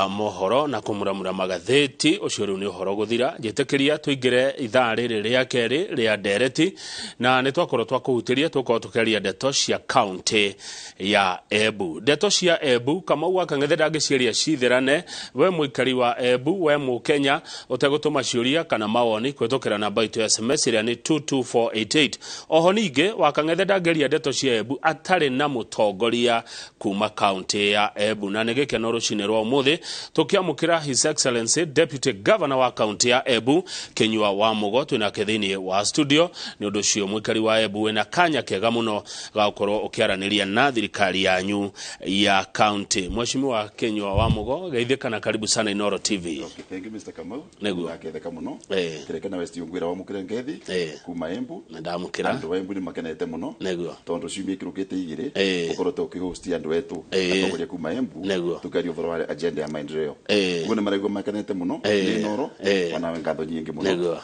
Mohoro na kũmuramura magathĩti ũcio rĩu nĩ ũhoro gũthira. Njĩtĩkĩria tũingĩre ithaa rĩrĩ rĩa kerĩ rĩa ndereti, na nĩ twakorwo twakũhutĩria, tũkorwo tũkĩaria ndeto cia kaunti ya Embu, ndeto cia Embu. Kamau wa Kang'ethe ndangĩciaria cithirane. We mũikari wa Embu, we Mũkenya ũtegũtũma ciũria kana mawoni kũhĩtũkĩra namba itũ ya SMS ĩrĩa nĩ 22488. Oho ningĩ wa Kang'ethe ndangĩaria ndeto cia Embu atarĩ na mũtongoria kuma kaunti ya Embu, na nĩ gĩkeno rũcinĩ rwa ũmũthĩ tũkĩamũkĩra His Excellency Deputy Governor wa kaunti ya Embu, Kinyua wa Mugo, twĩnake thĩinĩ wa studio. Nĩ ũndũ ũcio mũikari wa Embu wĩna kanya kega mũno ga gũkorwo ũkĩaranĩria na thirikari yanyu ya kaunti. Mheshimiwa Kinyua wa Mugo, geithĩka na karibu sana Inooro TV. Okay, thank you, Mr. Kamau. Nĩguo. Ndaketheka muno. Kireke na West Yungwira wa mukire ngethi kuma Embu. Nĩndamũkĩra. Andu a Embu nĩ makenete muno. Tondu ciumia ikirukite igiri ukorwo ukihost andu etu atongoria kuma Embu tukaria ũhoro wa agenda ya maendeleo. Guo nĩ maraigua makenete muno nĩ Inooro ona ngatho nyingĩ muno.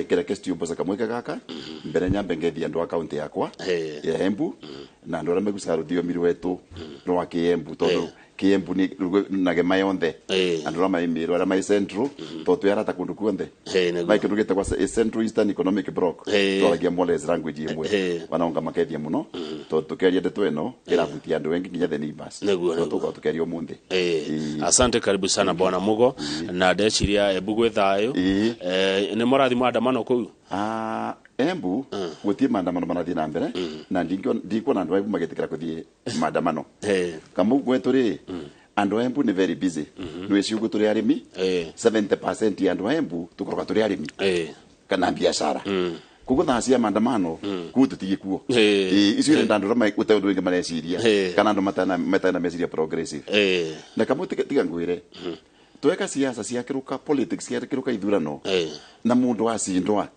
Kireke studio mboca kamweke gaka mbere nyambe ngethi andu a kaunti yakwa ya Embu na andu aria megucaga rũthiomi rwetu rwa Kiembu, tondu Kiembu ni na gema yonthe, andu aria mai Meru, aria mai Central, tondu twĩ arata kundu kuonthe. Mai kindu gitagwa Central Eastern Economic Bloc, twaragia more or less language imwe. Wanaonga makethia muno tondu tukiaria ndeto ĩno ĩrahutia andũ engi nginya the neighbors. Tondu tukorwo tukiaria umuthi. Asante, karibu sana Bwana Mugo, na ndeciria Embu gwĩ thayũ. Nĩ mũrathi maandamano kũu? Ah, Embu gutie maandamano marathiĩ na mbere, na ndikuona andũ a Embu magĩtĩkĩra gũthiĩ maandamano. Kamau gwetu rĩ, andũ a Embu nĩ very busy. Nĩ ciugo tũrĩ arĩmi. 70% ya andũ a Embu tũkoragwo tũrĩ arĩmi kana biashara, koguo thaa cia maandamano kuu tũtige kuo. Icio irenda andũ arĩa gũte ũndũ wĩngĩ mareciria kana andũ matana meciria progressive. Na kamau tiga ngwĩre, tweka siasa ciakĩrũka, politics ciakĩrũka ithurano na mũndũ acindwa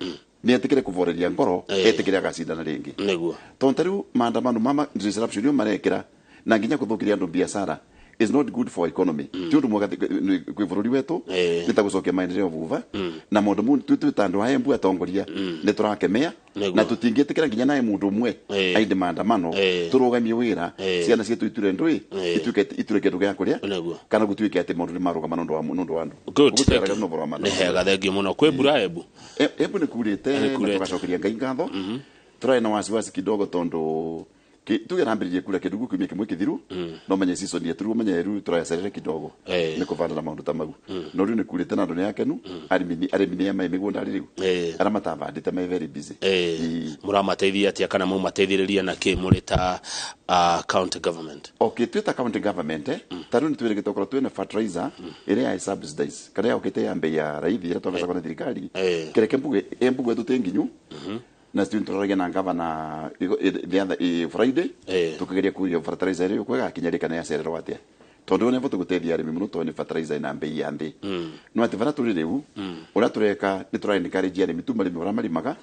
nĩ etĩkĩre kũvoreria ngoro, etĩkĩre agacindana rĩngĩ. Tondu ta rĩu maandamano mama disruption yo marekĩra na nginya kũthũkĩria andũ biashara is not good for economy, ti ũndũ mwega kwĩ bũrũri wetu. Nĩ ta gũcokia maendeleo vuva na maũndũ mu twĩ ta andũ a Embu atongoria nĩ tũrakemea na tũtingĩtĩkĩra nginya naye mũndũ ũmwe ainde maandamano tũrũgamie wĩra, ciana ciitũ iture ndũĩ ituĩke iture kĩndũ gĩa kũrĩa kana gũtuĩke atĩ maũndũ nĩ marũgama nũndũ wa andũ. Good. Ũguo twĩraga mũno ũhoro wa Nĩ maandamano. hega, thengio mũno. Kwĩ mbura Embu? Embu nĩ kurĩte Nĩ na kurĩte. tũgacokeria Ngai ngatho. Tũrarĩ na wasiwasi kidogo tondu tuge rambĩrĩrie kura kĩndũ kiumia kĩmwe kĩthiru, no menye season yetu rĩu menye rĩu tũracerere kidogo nĩ kũbanda na maũndũ ta mau, no rĩu nĩ kurĩte na andũ nĩ akenu, arĩmi nĩ mai mĩgũnda rĩu, arĩa matavandĩte mai very busy. Mũramateithia atĩa kana mũmateithĩrĩria na kĩ mũrĩ ta county government? Okay, twĩ ta county government, ta rĩu nĩ twĩrĩgĩte gũkorwo twĩna fertilizer ĩrĩa ya subsidize kana yokĩte ya mbei ya raithi ĩrĩa twabecagwo nĩ thirikari. Kĩreke mbuge Embu gwetu tĩ nginyu na still tũraragia na gavana the other Friday, tukageria kuria fertilizer ĩrĩa kwega kinya rĩ kana yacererwo atĩa, tondu nĩ botu gũteithia arĩmi mũno tondũ nĩ fertilizer ina mbei ya nthĩ. No atĩ bara tũrĩ rĩu ũrĩa tũreka nĩ tũra encourage arĩmi tu marĩmi ũrĩa marimaga.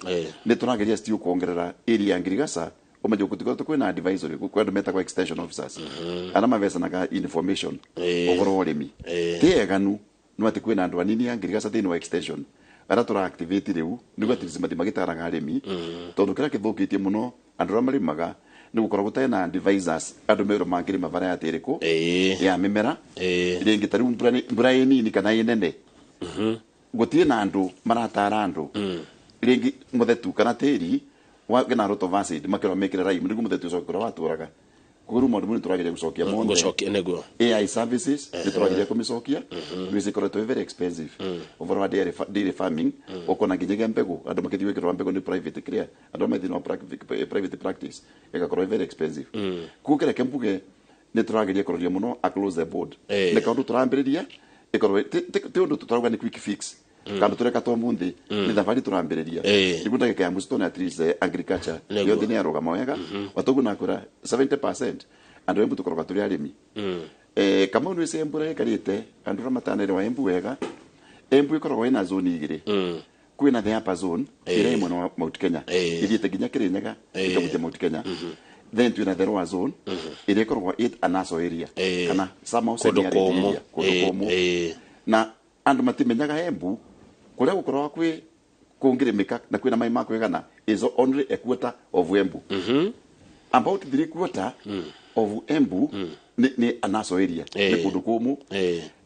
Nĩ tũrageria still kuongerera area ya ngirigaca umenye gũtikorwo kwĩna advisory, kwĩ andũ metagwo extension officers arĩa mabecanaga information ũhoro wa ũrĩmi. Ti eganu, no atĩ kwĩna andũ anini a ngirigaca thĩinĩ wa extension arĩa tũra activate rĩu nĩguo at least mathi magĩtaraga arĩmi, tondũ kĩrĩa kĩthũkĩtie mũno andũ arĩa marĩmaga nĩ gũkorwo gũtarĩ na advisors, andũ merwo mangĩrĩma variety ĩrĩkũ ya mĩmera. Rĩngĩ ta rĩu mbura ĩ nini kana ĩ nene, gũtirĩ na andũ maratara andũ rĩngĩ mũthetu kana tĩri wa na lot of acid, makĩrwo mekĩre lime nĩguo mũthetu ũcoke kũrĩa watũraga. Koguo rĩu maũndũ mau nĩ tũrageria gũcokia monthe. Gũcokia nĩguo. AI services nĩ tũrageria kũmĩcokia, nĩ cikoretwo very expensive. Ũhoro wa dairy farming, ũkona nginyagia mbegũ andũ makĩthiĩ gwĩkĩrwo mbegũ nĩ private kĩrĩa andũ arĩa maithiĩ private practice ĩgakorwo ĩ very expensive. Koguo kĩreke mbuge nĩ tũrageria kũroria mũno across the board. Nĩ kaũndũ tũrambĩrĩria ĩkorwo ti ũndũ tũrauga nĩ quick fix kandu tureka to munthi, nĩ thabarĩ tũrambĩrĩria nĩguo ndagĩka ya mũico tuone at least agriculture yothe nĩ yarũgama wega. Watoguo nakwĩra 70% andũ a Embu tũkoragwo tũrĩ arĩmi. Kamau nĩ wĩci Embu ũrĩa ĩkarĩte, andũ arĩa matanaelewa Embu wega, Embu ĩkoragwo ĩna zone igĩrĩ. Kwĩna the upper zone ĩrĩa ĩ mwena wa Mount Kenya, ĩthiĩte nginya Kirinyaga, ĩkahutia Mount Kenya. Then twĩna the lower zone ĩrĩa ĩkoragwo ĩ a Naso area kana somehow kũndũ semi-arid kũmũ area, kũndũ kũmũ. Na andũ matimenyaga Embu kũrĩa gũkoragwo kwĩ kũngĩrĩmĩka na kwĩna maĩ ma kwĩgana is only a quarter of Embu. About three quarter of Embu. ni anaso area ni kundu kumu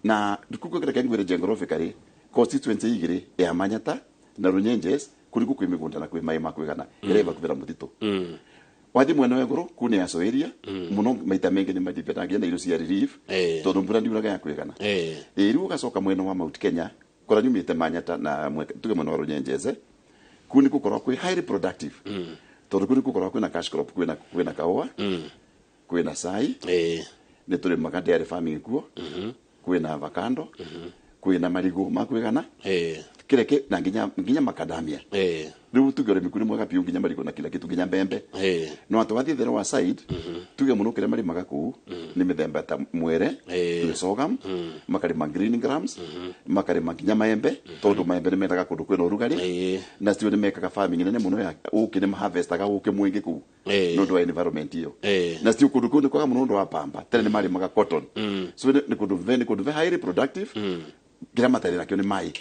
na kuko kira ngwire geographically constituency igiri ya Manyata na Runyenjes kuri ku kwimigunda na kwi mai makwigana ireva kubira mutito wathi mwena wa iguru ku ni aso area muno maita mengi ni madipetagia na irio cia relief tondu mbura ndiuraga ya kwigana riu ugacoka mwena wa Mount Kenya kora nyumite Manyata na tuge mwena wa Runyenjeze ku ni gukorwo kwi highly productive tondu ku ni gukorwo kwina cash crop kwina kaua kwina sai ni turimaga dairy farming kuo kwina avocado kwina marigu makwigana kireke na nginya makadamia riu tuge urimi kuri mwega piu nginya marigu na kila kitu nginya mbembe no atu wathi thero wa side tuge muno kire marimaga kuu ni mithemba ta mwere tuge sorghum makarima green grams makarima nginya maembe tondu maembe ni mendaga kundu kwina urugari na sio ni mekaga farming nene muno ya uki ni harvestaga uki mwingi kuu nundu wa environment iyo na sio kundu kuu ni kwaga muno ndu wa pamba tene ni marimaga cotton so ni kundu ve highly productive kira matari nakio ni mai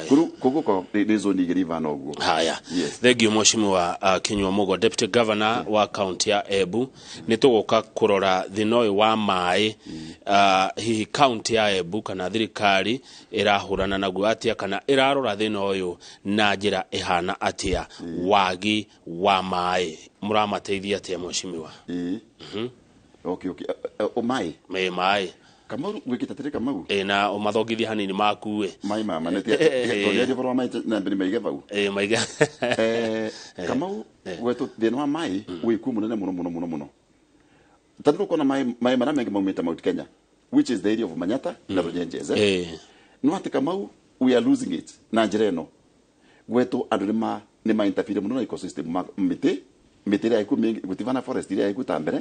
kuru kogo ni zone igiri vana uguo. Haya, thank you Mheshimiwa Kinyua Mugo, Deputy Governor wa county ya Embu. Ni tuguka kurora thina uyu wa mai hihi county ya Embu kana thirikari irahurana naguo atia kana irarora thina uyu na njira ihana atia wagi wa mai muramateithia atia Mheshimiwa? Okay o mai mai Kamau wikita tere Kamau na umathongithia hanini maku mai mama netia tondu boro mai na mbere maige bau maige Kamau wetu thina wa mai wiku munene muno muno muno muno tandu kona mai mai mara mengi maumita Mount Kenya which is the area of Manyata na Runyenjes no ati Kamau we are losing it na njira ino gwetu andu ni ma interfere muno na ecosystem miti miti ria iku gutivana forest ria iku ta mbere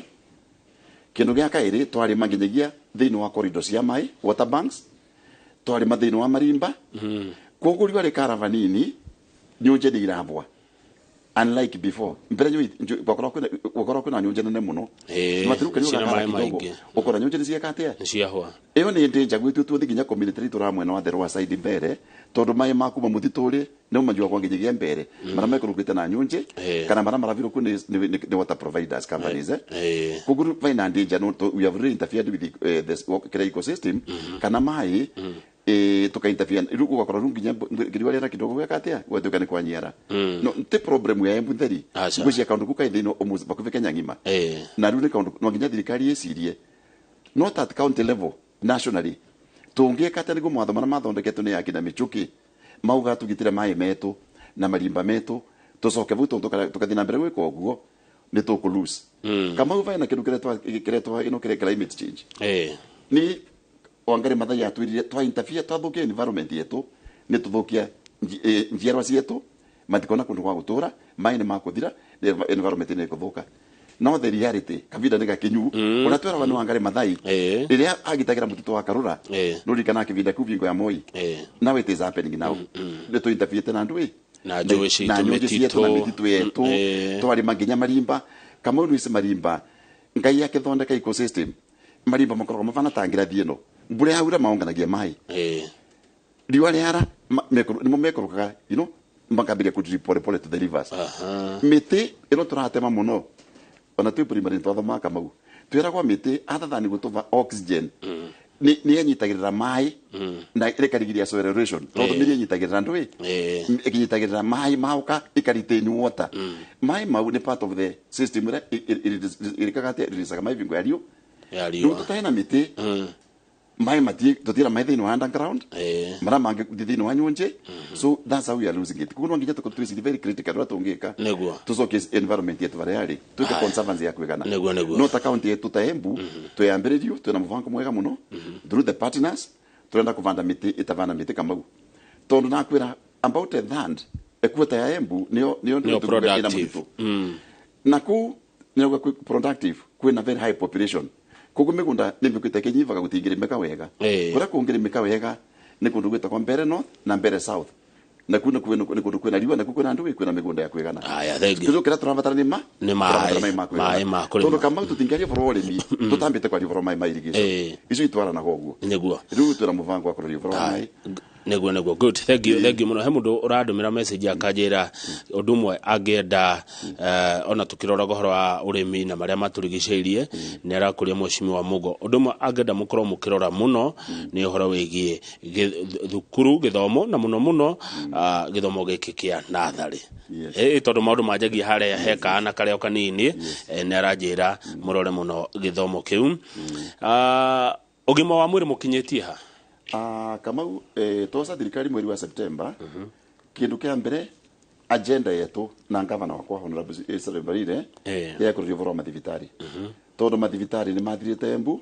kindu gia kairi twarima nginyagia thiini wa corridor cia mai water banks twarima thiini wa marimba koguo riu ari karavanini nyunje ni irabwa unlike before mbere gwakorwo kwina nyunje nene muno matiruka ni ugakara kidogo ukora nyunje ni cieka atia ciahwa iyo ni danger gwitu tuthi nginya community tura mwena wa therwa side mbere tondu mai makuma mutituri ni majua kwa nginyagia mbere mara mekurukite na nyunje kana mara maraviruku ni water providers companies koguo vaina danger no we have really interfered with the ecosystem kana mai tuka interfere riu gugakorwo riu nginya riua rĩera kidogo gweka atia gwatuĩka nĩ kwanyiara no ti problem ya Embu theri ngwĩciria kaũndũ kau kai thĩinĩ almost bakuve Kenya ng'ima na riu nĩ kaũndũ no nginya thirikari ĩcirie not at county level nationally tũngĩka atĩa nĩguo mawatho marĩa mathondeketwo nĩ akina Michuki mauga tũgitĩre maĩ metũ na marimba metũ tũcoke vau tondũ tũkathiĩ na mbere gwĩka ũguo nĩ tũkũ lose Kamau vaina kĩndũ kĩretwa ĩno kĩrĩa climate change ni Wangari Maathai atwirire twa interfere twathukia environment yetu ni tuthukia njiarwa cietu matikona kundu gwa gutura mai ni makuthira environment ni ikuthuka no the reality kavinda ni gakinyu uria tweraga ni Wangari Maathai riria agitagira mutito wa Karura nurikana kivinda kuu vingo ya Moi now it is happening now ni tu interfere na andu na njui citu na mititu yetu twarima nginya marimba Kamau ni marimba Ngai akithondeka ecosystem marimba makoragwo mabana ta ngirathi ino mbura yaura maonganagia mai riua riara nimo mekũrũkaga you know makambiria kũ pole pole to the rivers mĩtĩ ĩno tũratema mũno ona twĩ primary twathomaga Kamau twĩragwo mĩtĩ other than gũtũva oxygen ni ĩnyitagĩrĩra mai na ĩkarigiria soil erosion tondu mĩri ĩnyitagĩrĩra ndũĩ ĩkĩnyitagĩrĩra mai mauka ĩka retain water mai mau nĩ part of the system ĩrĩa ĩrĩkaga atĩa ĩrĩcaga mai vingo ya riũ rĩu tũtarĩ na mĩtĩ mai mati tutira mai thini wa underground mara mangi thini wa nyunje so that's how we are losing it kuno nginya tukutwisi very critical ra tungika tucoke environment yetu varia yari tuke conservancy ya kwigana no ta county yetu ta Embu tuyambiririo twina mubango mwega muno through the partners turenda kuvanda miti itavana miti Kamau tondu nakwira about a third equator ya Embu niyo niyo productive na ku niyo productive kwina very high population koguo migunda ni mikwite kinyivaga gutingirimika wega kuria kungirimika wega ni kundu gwitagwo Mbere North na Mbere South na kuna kwina ni kundu kwina riua na kwina andu kwina migunda ya kwigana aya thank you kindu kiria turabatara ni ma ni mai ma kurima tondu Kamau tutingiaria boro urimi tutambite kwaria boro mai ma irrigation icio itwaranaga uguo niguo riu twina mubango wa kuroria boro mai Niguo good, thank you, thank you muno. He mundu urandumira message akanjira undu umwe angienda, ona tukiroraga uhoro wa urimi na maria maturigiceirie, ni arakuria mheshimiwa Mugo undu umwe angienda mukorwo mukirora muno ni uhoro wigie thukuru, githomo, na muno muno githomo giki kia nathari. Tondu maundu manjagia haria he kaana karia o kanini, ni aranjira murore muno githomo kiu. Ugima wa mwiri mukinyitie ha? Kamau, twoca thirikari mweri wa September, kindu kia mbere agenda yetu na ngavana wakwa Honorable Israel Mbarire yakorirwo ũhoro wa mathibitari, tondu mathibitari ni mathirite Embu,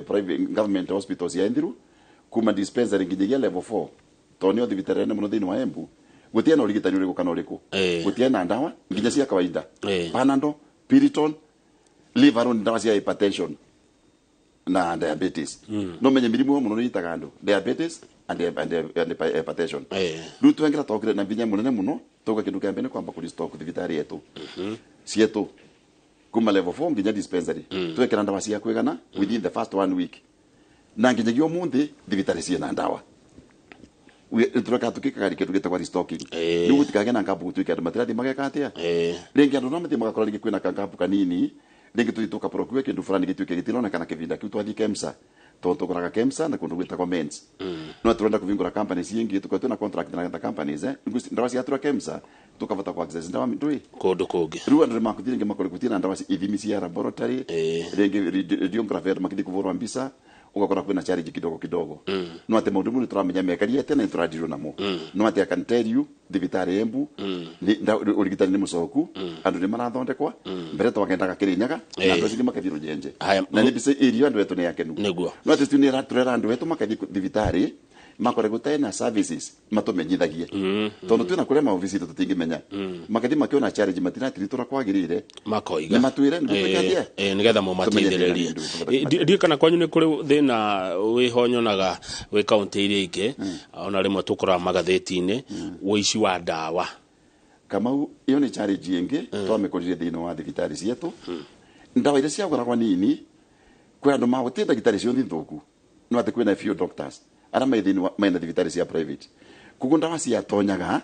private government hospitals ya Enthiru kuma dispensary nginyagia level 4, tondu nio thibitari nene muno thiini wa Embu, gutia na urigitani uriku kana uriku, gutia na ndawa nginya cia kawaida, Panadol, Piriton, Liveron, ndawa cia hypertension na diabetes. No menye mirimu muno ni itaga andu diabetes and hypertension. Riu twengira twokire na vinya munene muno, tuga kindu kia mbere kwamba kuri stock thibitari yetu cietu kuma level 4 nginya dispensary, twekira ndawa cia kwigana within the first one week, na nginyagia umuthi thibitari ciena ndawa. Tureka tukikagari kindu gitagwa restocking, riu gutikagĩa na ngambu gutuike andu matirathi mageka atia. Ringi andu no mathi magakora ringi kwina kangambu kanini, ringi tuthi tukaprocure kindu fulani gituike gitironekana kivinda kiu twathie KEMSA, tondu tuguraga KEMSA na kundu gwitagwo Mens. No turenda kuvingura companies ingi, tukorwo twina contract na companies, ndawa ciatura KEMSA tukavota ku access ndawa ndui kundu kungi. Riu andu makuthii ringi makore gutina ndawa ithimi cia laboratory, ringi radiography, andu makithi kuvurwa mbisa, ugakora kwina challenge kidogo kidogo. No ati maundu muno turamenya mekariete na turadirwo namo. No ati I can tell you thibitari Embu urigitani ni mucoku, andu ni marathondekwa mbere twagendaga Kirinyaga na andu acio makathie Runyenje, na ni mbica irio andu etu ni akenu. No ati tu ni turera andu etu makathie thibitari makore gutena services matumenyithagie, tondu twina kuria maofisi tutingimenya, makathi makiona challenge matinatiritura kwagirire makoiga ni matwire ni gutikatie nigetha mumateithĩrĩrie. Ndiũ kana kwanyu nĩ kũrĩ thĩna wĩho nyonaga wĩ kaunti iria ingĩ, ona rĩmwe tũkoraga magathĩti-inĩ, ũici wa ndawa? Kamau, iyo nĩ challenge ĩngĩ twamĩkorire thĩinĩ wa thibitarĩ cietu. Ndawa iria ciagũragwo nini kwĩ andũ magũtĩ ndagĩtarĩ ciothe thũku, no atĩ kwĩna few doctors arĩa me thĩinĩ wa mena thibitarĩ cia private, koguo ndawa ciatonyaga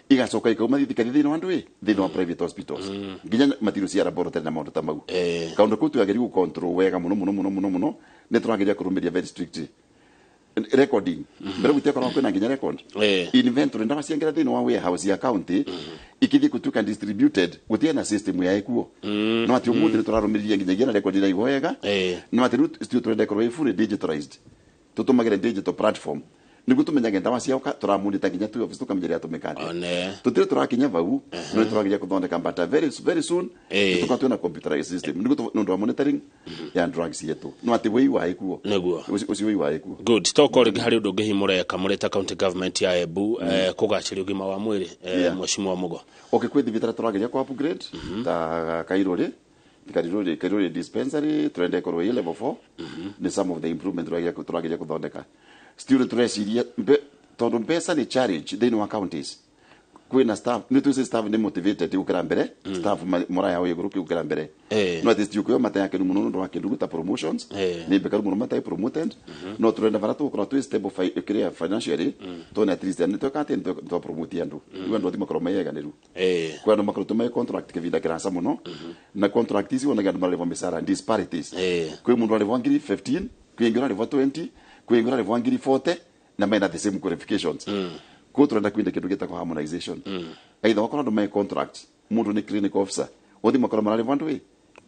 igacoka ikauma thirikari thĩinĩ wa ndũĩ thĩinĩ wa private hospitals, nginya matiru cia laboratory na maũndũ ta mau. Kaũndũ kau twagĩrĩirwo gũ-control wega mũno mũno mũno mũno mũno. Nĩ tũrageria kũrũmĩria very strict recording. Mbere gũtiakoragwo kwĩna nginya record, inventory, ndawa ciaingĩra thĩinĩ wa warehouse ya county ikĩthiĩ gũtuĩka distributed, gũtiarĩ na system ya ĩkuo. No atĩ ũmũthĩ nĩ tũrarũmĩrĩria nginyagia na record iraigwo wega. No atĩ rĩu still tũrenda ĩkorwo ĩ fully digitalized, tũtũmagĩre digital platform nĩguo tũmenyage ndawa ciaoka, tũramonita nginya twĩ office, tũkamenya rĩrĩa tũmĩka atĩa. Tũtirĩ tũrakinya vau, no nĩ tũrageria kũthondeka, but very very soon tũkorwo twĩna computerized system nĩguo nĩ ũndũ wa monitoring ya drugs yetu. No atĩ wĩi wa ĩkuo, ũcio wĩi wa ĩkuo. Good. Toko rĩngĩ harĩ ũndũ ũngĩ hihi mũreka mũrĩ ta county government ya Embu, kũgacĩria ũgima wa mwĩrĩ, mheshimiwa Mugo? Okay, kwĩ thibitarĩ tũrageria kũ upgrade ta Kairũrĩ, Kairũrĩ dispensary turenda ĩkorwo ĩ level 4. Nĩ some of the improvement tũrageria kũthondeka. Still tũreciria tondũ mbeca nĩ challenge thĩinĩ wa counties, kwĩna staff, nĩ twĩci staff nĩ motivated gũkĩra mbere, staff morale yao ĩ igũrũ gũkĩra mbere. No atĩ still kwĩyo matayakenu mũno nĩ ũndũ wa kĩndũ ta promotions, nĩ mbekaru mũno matarĩ promoted. No tũrenda bara tũgũkorwo twĩ stable kĩrĩa financially, tuone at least nĩ tweka atĩ nĩ twa promote andũ, rĩu andũ athi makorwo meyeganĩru. Kwĩ andũ makorwo tũmahe contract kĩbinda kĩraca mũno, na contract ici wonaga andũ mararĩhwo mĩcara disparities. Kwĩ mũndũ arĩhwo ngiri 15, kwĩ ũngĩ ũrarĩhwo 20, kwĩ ũngĩ ũrarĩhwo ngiri 40, na mena the same qualifications. Koguo tũrenda kwinda kĩndũ gĩtagwo harmonization, either wakorwo andũ me contract, mũndũ nĩ clinic officer, othi makorwo mararĩhwo andũ ĩ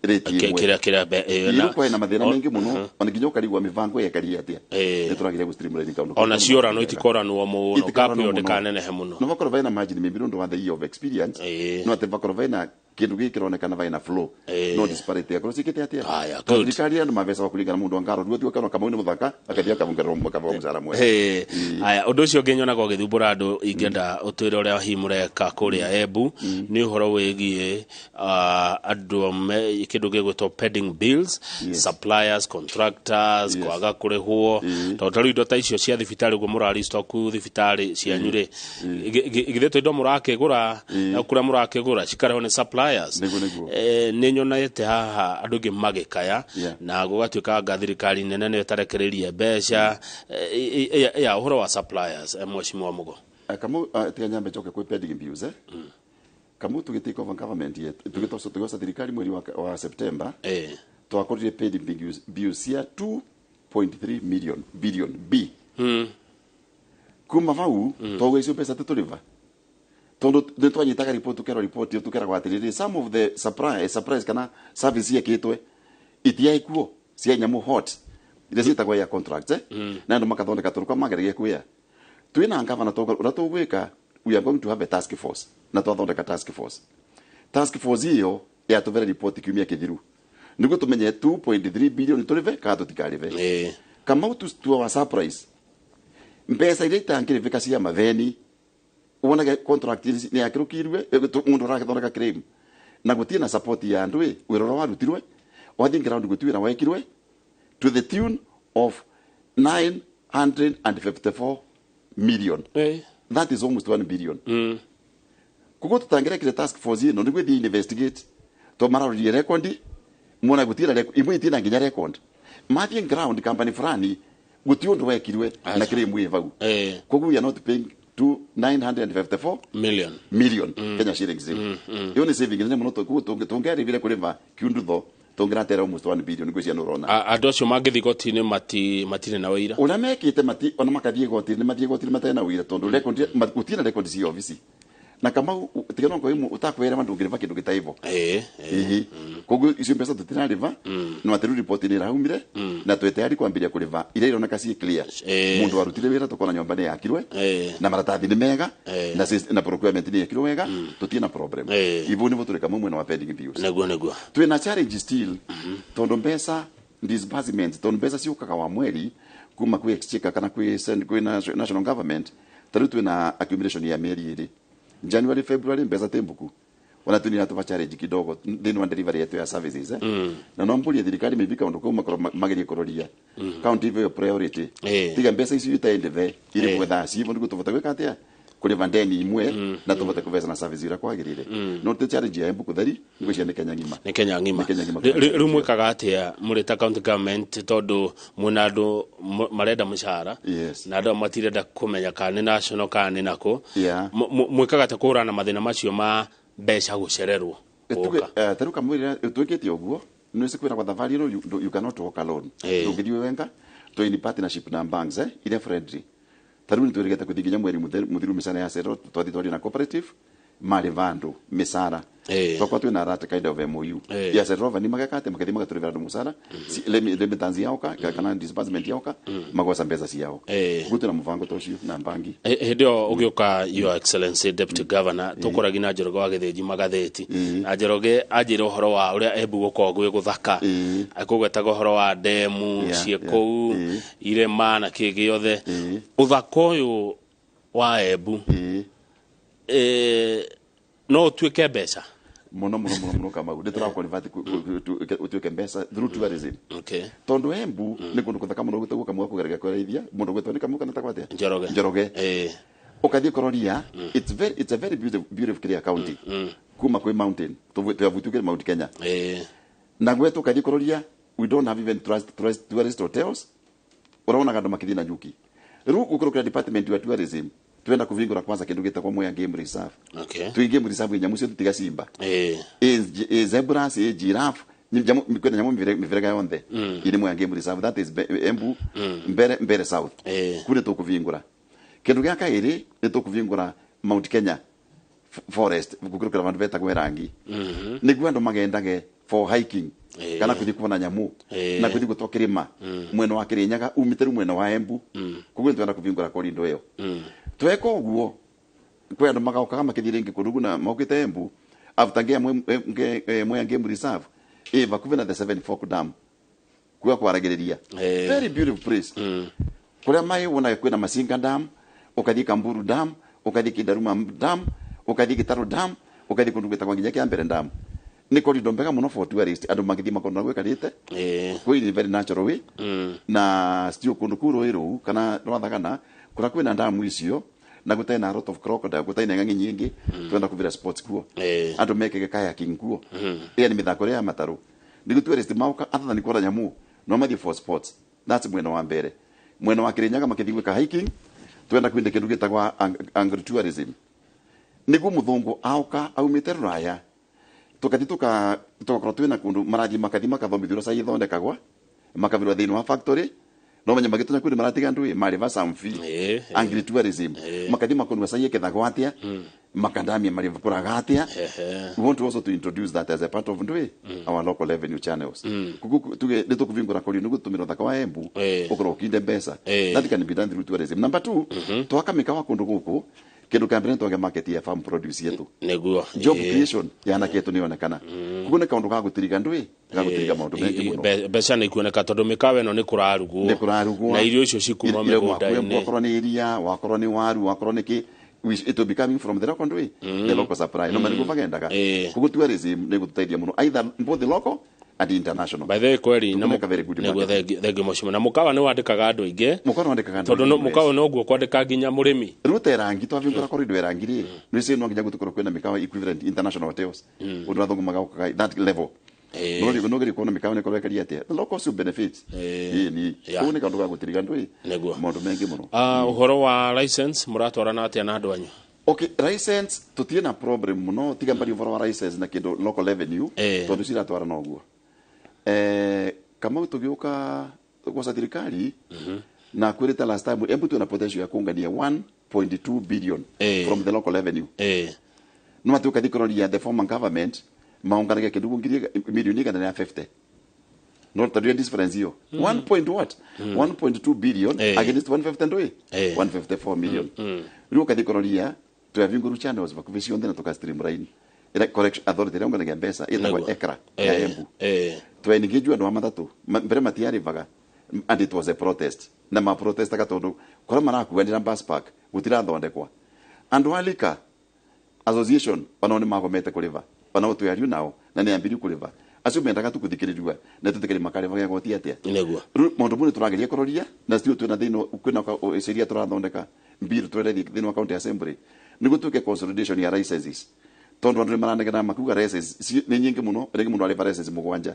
rate ĩmwe. Kĩrĩa Ĩrĩ kwĩna mathĩna maingĩ mũno, ona nginya ũkarigwo mĩbango yekaria atĩa. Nĩ tũrageria gũ streamline kaũndũ ona kau. Ciorano itikoranwo mũno. Itikoranwo gap ĩyo mũno. ndĩkanenehe mũno. No vakorwo vaina margin maybe nĩ ũndũ wa the year of experience, no atĩ vakorwo vaina kĩndũ gĩkĩ kĩronekana vaina flow, no disparity akorwo ciĩkĩte atĩa. Haya, Tondũ good. thirikari andũ mabecaga kũringana mũndũ angaro ruo thiĩ Kamau nĩ mũthaka, akathiĩ akamongererwo makabeo mũcara mwega. Haya, ũndũ ũcio ũngĩ nyonaga ũgĩthumbũra andũ, ingĩenda ũtwĩre ũrĩa hihi mũreka kũrĩa Embu, nĩ ũhoro wĩgiĩ andũ me kĩndũ gĩgwĩtwo pending bills, suppliers, contractors, kwaga kũrĩhwo, tondũ ta rĩu indo ta icio cia thibitarĩ ũguo mũrari stock thibitarĩ cianyu rĩ, githĩ to indo mũrakĩgũra na kũrĩa mũrakĩgũra cikarĩhwo nĩ suppliers? suppliers. Nĩguo, nĩguo. Nĩ nyonete haha andũ aingĩ magĩkaya na gũgatuĩka anga thirikari nene nĩyo ĩtarekereirie mbeca. Ya ũhoro wa suppliers, mheshimiwa Mugo. Kamu tiga nyambe njoke kwĩ pending bills. Kamu tũgĩ take over government yetu, tũgĩtoca thirikari mweri wa September, twakorire pending bills cia 2.3 million billion b. Kuma vau twauga icio mbeca tũtũrĩva, tondu nĩ twanyitaga report, tukerwo report ĩyo, tukeragwo atĩrĩrĩ, some of the supplies kana service ciĩkĩtwe itiaĩ kuo cia nyamũ hot iria ciĩtagwo ya contracts, na andũ makathondeka tũrũka mageragia kwĩa twĩna ngavana tauga ũrĩa tũgwĩka, we are going to have a task force, na twathondeka task force. Task force ĩyo yatũvere report kiumia kĩthiru nĩguo tũmenye 2.3 billion tũrĩve kana tũtikarĩve. Kamau, to our surprise, mbeca iria itangĩrĩvĩka cia matheni wonage contract nĩ yakĩrũkirwe, mũndũ aragĩthondeka claim na gũtirĩ na support ya andũ ĩ wĩra ũrĩa warutirwe wathiĩ ground, gũtirĩ wĩra wekirwe to the tune of 954 million. That is almost 1 billion. Koguo tũtangĩrekire task force ĩno nĩguo ĩthiĩ investigate to mararorire record, mona gũtirĩ imwe itirĩ na nginya record, mathiĩ ground company fulani gũtirĩ ũndũ wekirwe na claim ĩ vau. Koguo we are not paying to 954 million. Million Kenya shillings. Iyo nĩ saving nene mũno. Koguo tũngĩarĩvire kũrĩva kiundutho tũngĩratera almost 1 billion ngwĩciria nĩ ũrona. Andũ acio mangĩthiĩ goti-inĩ matirĩ na wĩira. Ũrĩa mekĩte mati ona makathiĩ goti-inĩ, mathiĩ goti-inĩ matarĩ na wĩira tondũ record gũtirĩ na record cia obici na Kamau tiga no ngoi utakwĩra ndũngĩrĩva kĩndũ gĩta ivo. Ĩhĩ, koguo icio mbeca tũtirarĩva no atĩ rĩu report nĩ ĩraumire na twĩ tayari kwambĩrĩria kũrĩva iria ironeka ciĩ clear. Mũndũ warutire wĩra tũkona nyũmba nĩ yakirwe na maratathi nĩ mega na procurement nĩ yekirwo wega, tũtirĩ na problem. Ivo nĩvo tũrĩ kamwe mwena wa pending bills. Nĩguo. Twĩna challenge still tondũ mbeca disbursement, tondũ mbeca ciũkaga wa mweri kuma kwĩ exchequer kana kwĩ national government. Ta rĩu twĩna accumulation ya mĩeri ĩrĩ, January, February, mbeca tĩ mbuku ona twĩna tuba challenge kidogo thĩinĩ wa delivery yetu ya services, na no mbũrie thirikari maybe kaũndũ kau makorwo magerie kũroria county iveo priority, tiga mbeca icio itaendeve irĩ gwetha civo nĩguo tũvote gwĩka atĩa kũrĩva ndeni imwe na tũvote kũveca na service iria kwagĩrĩire. No tĩ challenge ya Embu kũtheri ngwĩciria nĩ Kenya ng'ima. Nĩ Kenya ng'ima. Nĩ Kenya ng'ima. Rĩu mwĩkaga atĩa mũrĩ ta county government tondũ mwĩna andũ marenda mũcara na andũ matirenda kũmenya kana nĩ national kana nĩ nakũ? Mwĩkaga atĩa kũhũrana na mathĩna macio ma mbeca gũcererwo gũka? Tarĩu kamwĩrĩra twĩkĩte ũguo nĩwĩci kwĩra gwa thabarĩ ĩno, you cannot walk alone. Ndũngĩthiĩ wĩ wenga, twĩ in partnership na banks, iria friendly. Tarĩu nĩtwĩrĩgĩte kũthiĩ nginya mweri mũthiru mĩcara ya cerero twathiĩ twaria na cooperative marĩ vandũ mĩcara twakwa twĩna that kind of MOU ya cerero ni mageka atĩ makĩthiĩ magatũrĩvĩra andũ mũcara. Remittance yaoka kana disbursement yaoka magoca mbeca ciao. Koguo twĩna mũbango ta ũcio na bangi. Hĩndĩ ĩyo ũgĩũka, Your Excellency Deputy Governor, tũkũragi na Njoroge wa Gĩthĩnji magathĩti, na Njoroge anjĩra ũhoro wa ũrĩa Embu gũkoragwo gwĩ gũthaka, akũgwetaga ũhoro wa ndemu ciĩ kũu, irĩma na kĩ gĩothe. Ũthaka ũyũ wa Embu no ũtuĩke mbeca? Muno muno muno muno, Kamau, nĩ tũraconvert ũtuĩke mbeca through tourism tondũ Embu nĩ kũndũ kũthaka mũno gwĩtagwo Kamau kũgeragia kũraithia mũndũ gwĩtwo nĩ Kamau kana tagwo atĩa? Njoroge. Njoroge. Ũkathiĩ kũroria, it's a very beautiful, beautiful clear county kuma kwĩ mountain twavutukire Mount Kenya na gwetu ũkathiĩ kũroria, we don't have even tourist hotels, ũronaga andũ makĩthiĩ na nyuki. Rĩu gũkũrũkĩra department ya tourism twenda kũvingũra kwanza kĩndũ gĩtagwo Mwea Game Reserve. Twĩ game reserve nyamũ cio tutiga simba, ĩ zebras, ĩ giraffe, kwĩna nyamũ mĩthemba yonthe iri Mwea Game Reserve, that is Embu mbere south. Kuu nĩ tũkũvingũra kĩndũ gĩa kaĩrĩ, nĩ tũkũvingũra Mount Kenya forest gũkĩrũkĩra vandu betagwo Erangi nĩguo andũ magendage for hiking kana kũthiĩ kuona nyamũ na kũthiĩ gũtwa kĩrĩma mwena wa Kĩrĩnyaga umĩte rĩu mwena wa Embu. Koguo nĩ twenda kũvingũra korindo ĩyo. Tweka ũguo kwĩ andũ magokaga makĩthiĩ rĩngĩ kũndũ na mokĩte Embu after ngea Mwea Game Reserve ĩ vakuvi na the Seven Fork Dam kuga kwaragĩrĩria. Very beautiful place kuria mai wonaga kwĩna Masinga Dam, ũkathiĩ Kamburu Dam, ũkathiĩ Kindaruma Dam, ũkathiĩ Gĩtarũ Dam, ũkathiĩ kũndũ gwĩtagwo nginya kĩa mbere dam. Nĩ corridor mbega mũno for tourist, andũ mangĩthiĩ makona gwĩkarĩte kwĩ in very natural way na still kũndũ kũu rũĩ rũu kana rwathagana kũrĩa kwĩna damu icio Na gutai na lot of crocodile, gutai na ng'ang'i nyingi, twenda kuvira sports kuo. Andu mekege kayaking kuo, yani mithako ya mataru niguo tourist mauka, other than kuona nyamu no mathi for sports. That's mwena wa mbere. Mwena wa Kirinyaga makithi gwika hiking, twenda kwinde kindu gitagwa agritourism, niguo muthungu auka aumite ruraya tukathi tugakorwo twina kundu marathi makathi makathomithio uria cai ithondekagwa, makavirwa thiini wa factory, no menya magitunya kundu maratiga andu mariva some fee. Agritourism, makathi makonua cai ikethagwo atia, makandamia marikuraga atia. We want also to introduce that as a part of ndui our local revenue channels. Kugu tuge ni tukuvingura kori niguo tumira thaka wa Embu ukorwo ukinde mbeca. That can be done through tourism. Number 2, twaka mikawa kundu guku, kindu kia mbere twage market ya farm produce yetu. Job creation ya anake yetu nionekana. Kugu ni kaundu ga gutiriga ndui ga gutiriga maundu mengi muno. Mbeca nĩ ikuoneka tondũ mĩkawa ĩno nĩ kũrarugwo. Nĩ kũrarugwo. Na irio icio cikuma mĩgũnda-inĩ. Wakorwo nĩ iria, wakorwo nĩ waru, wakorwo nĩ kĩ, it will be coming from the local ndui, the local supply, no maniguo bagendaga. Koguo tourism nĩ gũtũteithia mũno, either both the local and international. By the way, kweli na Tũkũmeka very good nĩguo market. Thengi mũcimo na mũkawa nĩ wandĩkaga andũ aingĩ. Mũkawa nĩ wandĩkaga andũ tondũ aingĩ, yes. Mũkawa noguo kwandĩka nginya mũrĩmi. Rĩu ta Erangi, twavingũra corridor Erangi rĩ, nĩ no nginya gũtũkorwo kwĩna mĩkawa equivalent international hotels, ũndũ athũngũ magokaga that level. No rĩu no gĩrĩ kuona mĩkawa nĩ kũrekaria atĩa, the locals will benefit. Ĩĩ ni. Kũu nĩ kaũndũ ga gũtiriga ndũĩ maũndũ maingĩ mũno. Ah, ũhoro wa license mũratwarana atĩa na andũ anyu? Okay, license tutirĩ na problem mũno, tiga mbari ũhoro wa license na kĩndũ local revenue, tondũ ciratwarana ũguo. Kamau, tũgĩũka gwaca thirikari na kwĩrĩte last time, Embu twĩna potential ya kũngania 1.2 billion from the local revenue. No atĩ ũkathi kũroria the former government maunganagia kĩndũ ngiri milioni 150, no tondũ difference hiyo 1 point what, 1.2 billion against 150 ndui 154 million. Rĩu ũkathi kũroria twavingũru channels vakuvi cionthe na tuka streamline ira collection authority ĩrĩa unganagia mbeca ĩtagwo ECRA ya Embu. Twaengage andũ a matatũ. Mbere matiarĩvaga and it was a protest, na ma protestaga tondũ kũrĩa marakuanĩra bus park gũtirathondekwa. Andũ a liquor association onao nĩ magomete kũrĩva, onao twĩario nao na nĩ ambirie kũrĩva. Acio mendaga tu gũthikĩrĩria na tũtikĩrĩ makarĩvaga goti atĩa. Rĩu maũndũ mau nĩ tũrageria kũroria na still twĩna thĩna, kwĩna ciria tũrathondeka mbiru twerethi thĩinĩ wa county assembly nĩguo twĩke consolidation ya licenses, tondũ andũ nĩ maranegena makuga licenses nĩ nyingĩ mũno, rĩngĩ mũndũ arĩva license mũgwanja.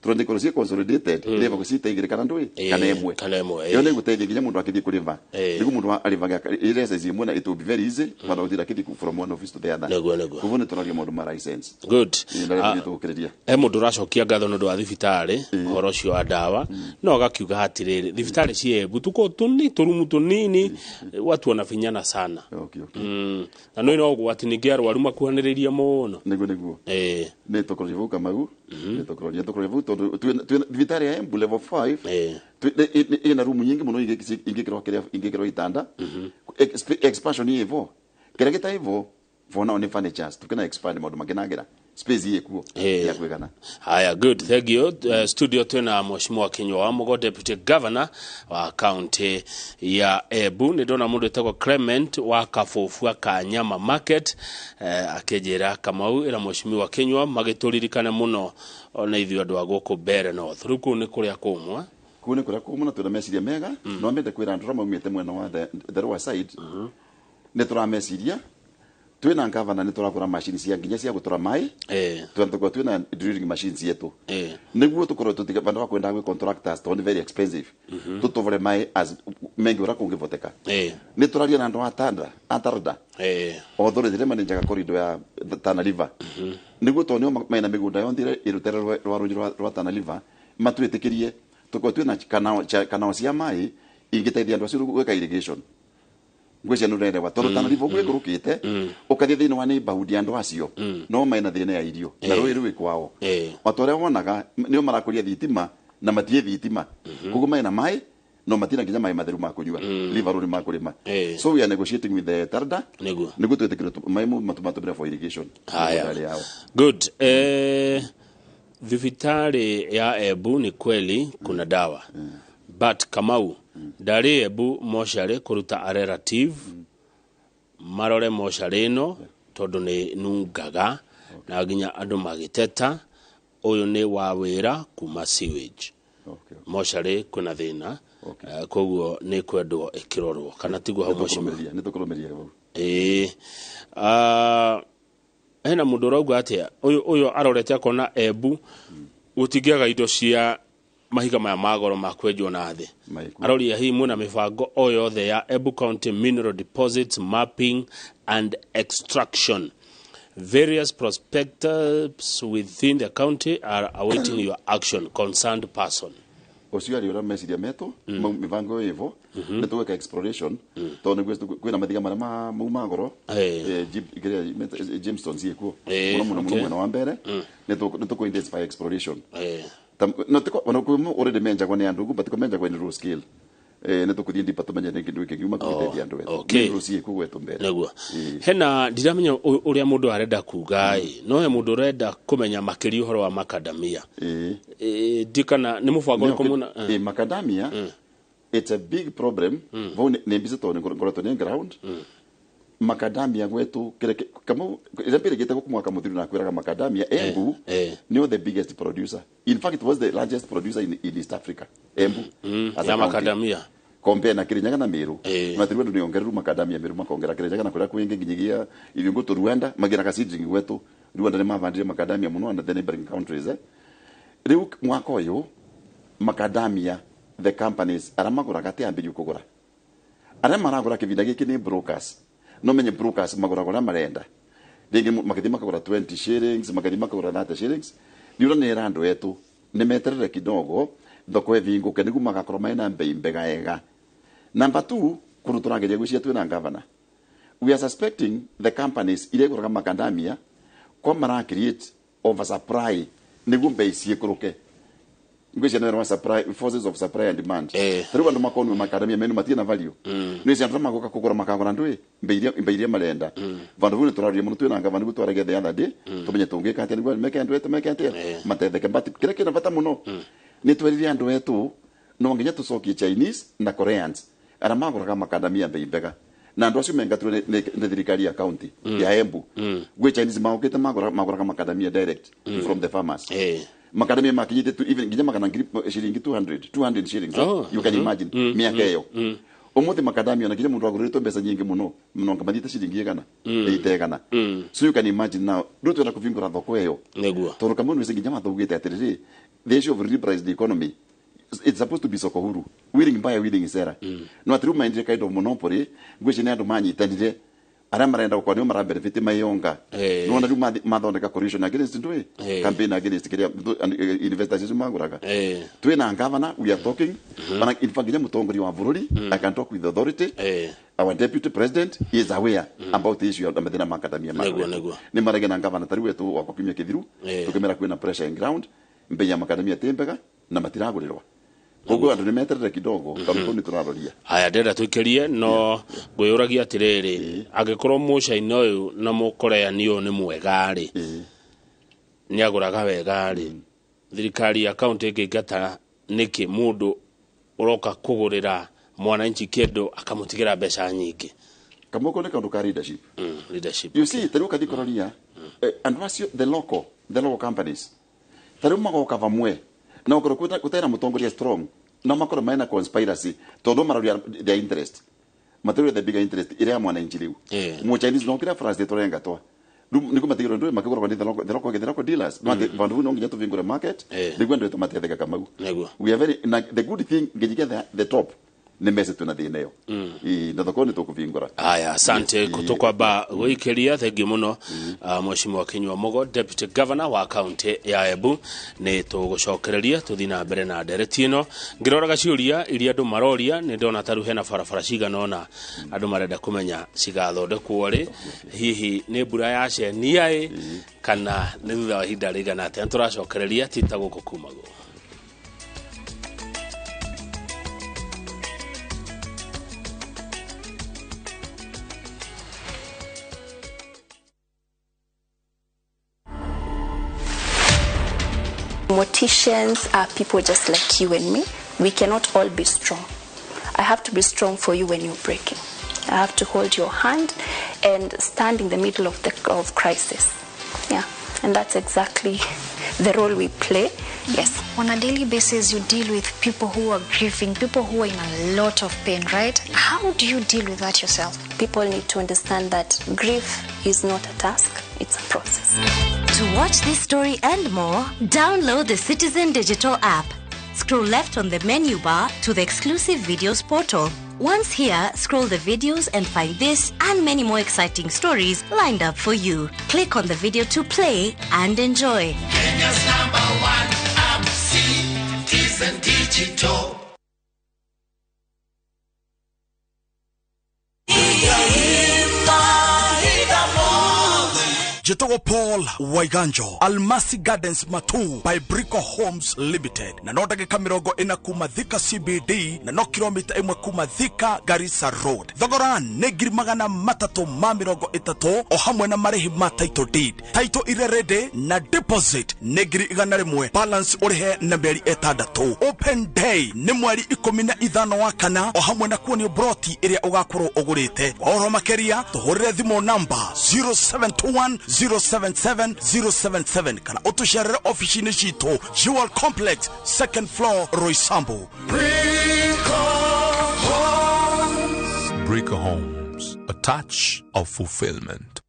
Tũrenda ikorwo ciĩ consolidated, irĩvagwo ciĩ igĩrĩ kana ndũĩ kana ĩmwe. Kana ĩmwe. Ĩyo nĩ ĩgũteithia nginya mũndũ akĩthiĩ kũrĩva, nĩguo mũndũ arĩvaga license ĩmwe na it will be very easy handũ gũtinda akĩthiĩ from one office to the other. Nĩguo, nĩguo. Koguo nĩ tũraria maũndũ ma license. Good. Ĩĩ, na rĩu nĩ tũgũkĩrĩria. He mũndũ ũracokia ngatho nĩ ũndũ wa thibitarĩ, ũhoro ũcio wa ndawa, no agakiuga atĩrĩrĩ, thibitarĩ cia Embu tuko tũni tũrumu tũnini, watu wanafinyana sana. Na no no ũgwati ningĩ arwaru makuhanĩrĩirie mũno. Nĩguo. Nĩ tũkũroria vau, Kamau, nĩ tũkũroria vau tondũ twĩna thibitarĩ ya Embu level 5 ĩna rumu nyingĩ mũno ingĩkĩrwo kĩrĩa ingĩkĩrwo itanda. Expansion ĩvo, kĩrĩa gĩta ĩvo for now nĩ furnitures, tukĩna expand maũndũ makĩnagĩra space ĩkuo ya kwĩgana. Haya, good, thank you. Studio twina Mheshimiwa Kinyua wa Mugo, Deputy Governor wa county ya Embu. Nĩ ndona mũndũ wĩtagwo Clement wa Kabũbua ka Nyama Market, akĩnjĩra Kamau ĩra Mheshimiwa Kinyua magĩtũririkane mũno ona ithuĩ andũ a gũkũ Mbeere North. Rĩu kũu nĩ kũrĩa kũmũ, eh? Kũu nĩ kũrĩa kũmũ na twĩna meciria mega. No mende kwĩra andũ arĩa maumĩte mwena wa the lower side nĩ tũrameciria. Twĩna gavana, nĩ tũragũra macini cia nginya cia gũtũra maĩ. Twenda twĩna drilling machines yetu nĩguo tũkorwo tũtiga vandũ va kwenda gwĩ contractors tondũ nĩ very expensive, tũtũvore maĩ as mengi ũrĩa kũngĩvoteka. Nĩ tũraria na andũ a Tanda a Tarda authority ĩrĩa manenjaga corridor ya Tana River, nĩguo tondũ nĩo mena mĩgũnda yonthe ĩrĩa ĩrũtere rwa rũĩ rwa Tana River, matwĩtĩkĩrie tũkorwo twĩna kanao cia maĩ ingĩteithia andũ acio gwĩka irrigation. Ngwĩcia nĩ ũrerewa tondũ Tana River ũguo ĩkũrũkĩte ũkathiĩ thĩinĩ wa neighborhood ya andũ acio no mena thĩna ya irio na rũĩ rũĩ kwao. O ta ũrĩa wonaga nĩo marakũria thitima na matiĩ thitima, koguo mena maĩ no matina nginya maĩ matheru ma kũnyua, river road ma kũrĩma. So we are negotiating with the Tarda nĩguo twĩtĩkĩre maĩ mau matũmatũmĩre for irrigation Haya. mĩgũnda yao. Good. Thibitarĩ ya Embu ni kweli kuna dawa, but Kamau ndarĩ Embu mocarĩ kũruta a relative marore mocarĩ ĩno tondũ nĩ nungaga na nginya andũ magĩteta ũyũ nĩ wa wĩra kuma sewage. Mocarĩ kwĩna thĩna. Koguo nĩ kwendwo ĩkĩrorwo kana tiguo hau mheshimiwa? Nĩ tũkũrũmĩria hau. Hena mũndũ ũrauga atĩa ũyũ arorete akona Embu gũtingĩaga indo cia mahiga maya ma goro ma kwenjwo na thĩ. Aroria hihi mwĩna mĩbango o yothe ya Embu County Mineral Deposits Mapping and Extraction. Various prospectors within the county are awaiting your action. Concerned person. Ucio ari ura meciria metu mibango ivo nĩ tũgwĩka exploration tondũ nĩguo kwĩna mathiga marĩa mau ma goro gemstones ikuo mũno mũno mũno mwena wa mbere nĩ tũkũ intensify exploration. No tiko ona kwĩ already menjagwo nĩ andũ but menjagwo in raw scale. Nĩ tũkũthiĩ ndipa tũmenye nĩ kĩndũ gĩkĩ kũteithia andũ etu. Nĩ ciĩ kuo gwetũ mbere. Nĩguo. Hena ndiramenya ũrĩa mũndũ arenda kuga no he mũndũ ũrenda kũmenya makĩria ũhoro wa macadamia. Ndikana nĩ mũbango ũrĩkũ mũna? Macadamia it's a big problem. Vau nĩ mbica tondũ ngoretwo nĩ ground. Macadamia gwetu kamo ĩrĩa gũkũ mwaka mũthiru na kwĩraga macadamia Embu nĩyo the biggest producer. In fact it was the largest producer in East Africa. Embu ya macadamia compare na Kirinyaga na Meru. Na tiri wendu niongereru macadamia Meru makongera Kirinyaga na kuria kwingi nginyagia ibingo to Rwanda magira ka seedling gwetu Rwanda ni mavandire macadamia muno and the neighboring countries. Riu mwaka uyu macadamia the companies ara maguraga ti ambirie kugura ara maragura kivinda giki ni brokers. No menye brokers maguraga uria marenda ringi makathi makagura 20 shillings makathi makagura 30 shillings. Riu ni era andu etu ni meterere kidogo thoko ĩthingũke nĩguo magakorwo mena mbei mbega ega. Number 2, kũndũ tũrageria gwĩciria twĩna governor. We are suspecting the companies iria igũraga macadamia kwa mara create oversupply nĩguo mbei ciĩkũrũke. Ngwĩciria nĩ supply forces of supply and demand. Rĩu andũ makonwo macadamia menu matirĩ na value. Nĩ cia andũ magoka kũgũra makagũra ndũĩ mbei iria marenda. Vandu vau nĩ tũraria mũno twĩna governor nĩguo twaragia the other day tũmenye tũngĩka atĩa nĩguo meke andũ etu meke atĩa matetheke but kĩrĩa kĩna bata mũno nĩ tweririe andũ etu no nginya tũcokie Chinese na Koreans ara magũraga macadamia mbei mbega na andũ acio mengatirwo nĩ thirikari ya county ya Embu. Gwĩ Chinese magũkĩte magũraga macadamia direct from the farmers. Macadamia makinyĩte tu even nginya magana shilingi 200 shillings. You can imagine miaka ĩyo. Ũmũthĩ macadamia na nginya mũndũ agũrĩtwo mbeca nyingĩ mũno mũno ngamathiĩte shilingi igana ĩte igana. So you can imagine now rĩu twenda kũbingũra thoko ĩyo nĩguo tondũ kamwe nĩ nginya mathaugĩte atĩrĩrĩ the issue of liberalized economy it's supposed to be soko huru, willing buyer willing seller. No atĩrĩ maendire kind of monopoly ngwĩciria nĩ andũ manyitanire arĩa marenda gũkorwo nĩo mara benefit mayonga. Nĩwona rĩu mathondeka coalition against ndũĩ campaign against kĩrĩa investors acio magũraga. Twĩna governor we are talking. Ona in fact nginya mũtongoria wa bũrũri I can talk with authority. Our deputy president is aware about the issue ya mathĩna ma macadamia. Nĩ maragia na governor tarĩu wetu wa kiumia kĩthiru tũkĩmera kwĩna pressure in ground mbei ya macadamia ti mbega na matiragũrĩrwo. Koguo andũ nĩ meterere kidogo tondũ nĩ tũraroria. Aya ndĩrenda tũikĩrie no ngwĩyũragia atĩrĩrĩ angĩkorwo mũcaina ũyũ na mũkoreani ũyũ nĩ mwega rĩ nĩ agũraga wega rĩ thirikari ya county ĩngĩingata nĩkĩ mũndũ ũroka kũgũrĩra mwananchi kĩndũ akamũtigĩra mbeca nyingĩ? Kamoko nĩ kaũndũ ka leadership. Leadership. You see tarĩu ũkathiĩ kũroria andũ acio the local companies tarĩu magoka vamwe na ũkorwo gũtarĩ na mũtongoria strong no makorwo mena conspiracy tondũ maroria their interest matirĩ the bigger interest ĩrĩa ya mwananchi rĩu. Mũ Chinese no kĩrĩa France tũrengatwa rĩu nĩguo matigĩrwo ndũĩ makĩgũragwo nĩ the local dealers. Vandu vau no nginya tũvingũre market nĩguo andũ matetheka kamau. We are very na the good thing nginyagia the top nĩ mece twĩna thĩna ĩyo na thoko nĩ tũkũvingũra. Aya asante tũkwamba gũikĩria thengiũ mũno Mheshimiwa Kinyua Mugo Deputy Governor wa county ya Embu. Nĩ tũgũcokereria tũthiĩ na mbere na ndereti ĩno ngĩroraga ciũria iria andũ maroria nĩ ndona taru hena barabara cigana ũna andũ marenda kũmenya cigathondekwo rĩ hihi nĩ mbura ya cenia ĩ kana nĩ thutha wa ihinda rĩigana atĩa. Tũracokereria tita gũkũ kumagwo. Morticians are people just like you and me. We cannot all be strong. I have to be strong for you when you're breaking. I have to hold your hand and stand in the middle of the crisis. Yeah, and that's exactly the role we play. Yes. On a daily basis, you deal with people who are grieving, people who are in a lot of pain, right? How do you deal with that yourself? People need to understand that grief is not a task, it's a process. To watch this story and more, download the Citizen Digital app. Scroll left on the menu bar to the exclusive videos portal. Once here, scroll the videos and find this and many more exciting stories lined up for you. Click on the video to play and enjoy. Kenya's number one app, Citizen Digital. Jetogo Paul Waiganjo, Almasi Gardens Matu by Brico Homes Limited. Na no ndagĩka 40 kuma Thika CBD na no kilomita 1 kuma Thika Garissa Road. Thogora nĩ 330,000 o hamwe na marĩhi ma title deed. Title ire ready na deposit nĩ 100,000, balance ũrĩhe na mĩeri 6. Open day nĩ mweri 15 wa kana o hamwe na kuonio broti ĩrĩa ũgakorwo ũgũrĩte. Kwa ũhoro makĩria tũhũrĩre thimũ namba 0721 077 077 kana utusherere ofisi-inĩ citũ Jewel Complex, second floor, Roysambu. Brico Homes, a touch of fulfillment.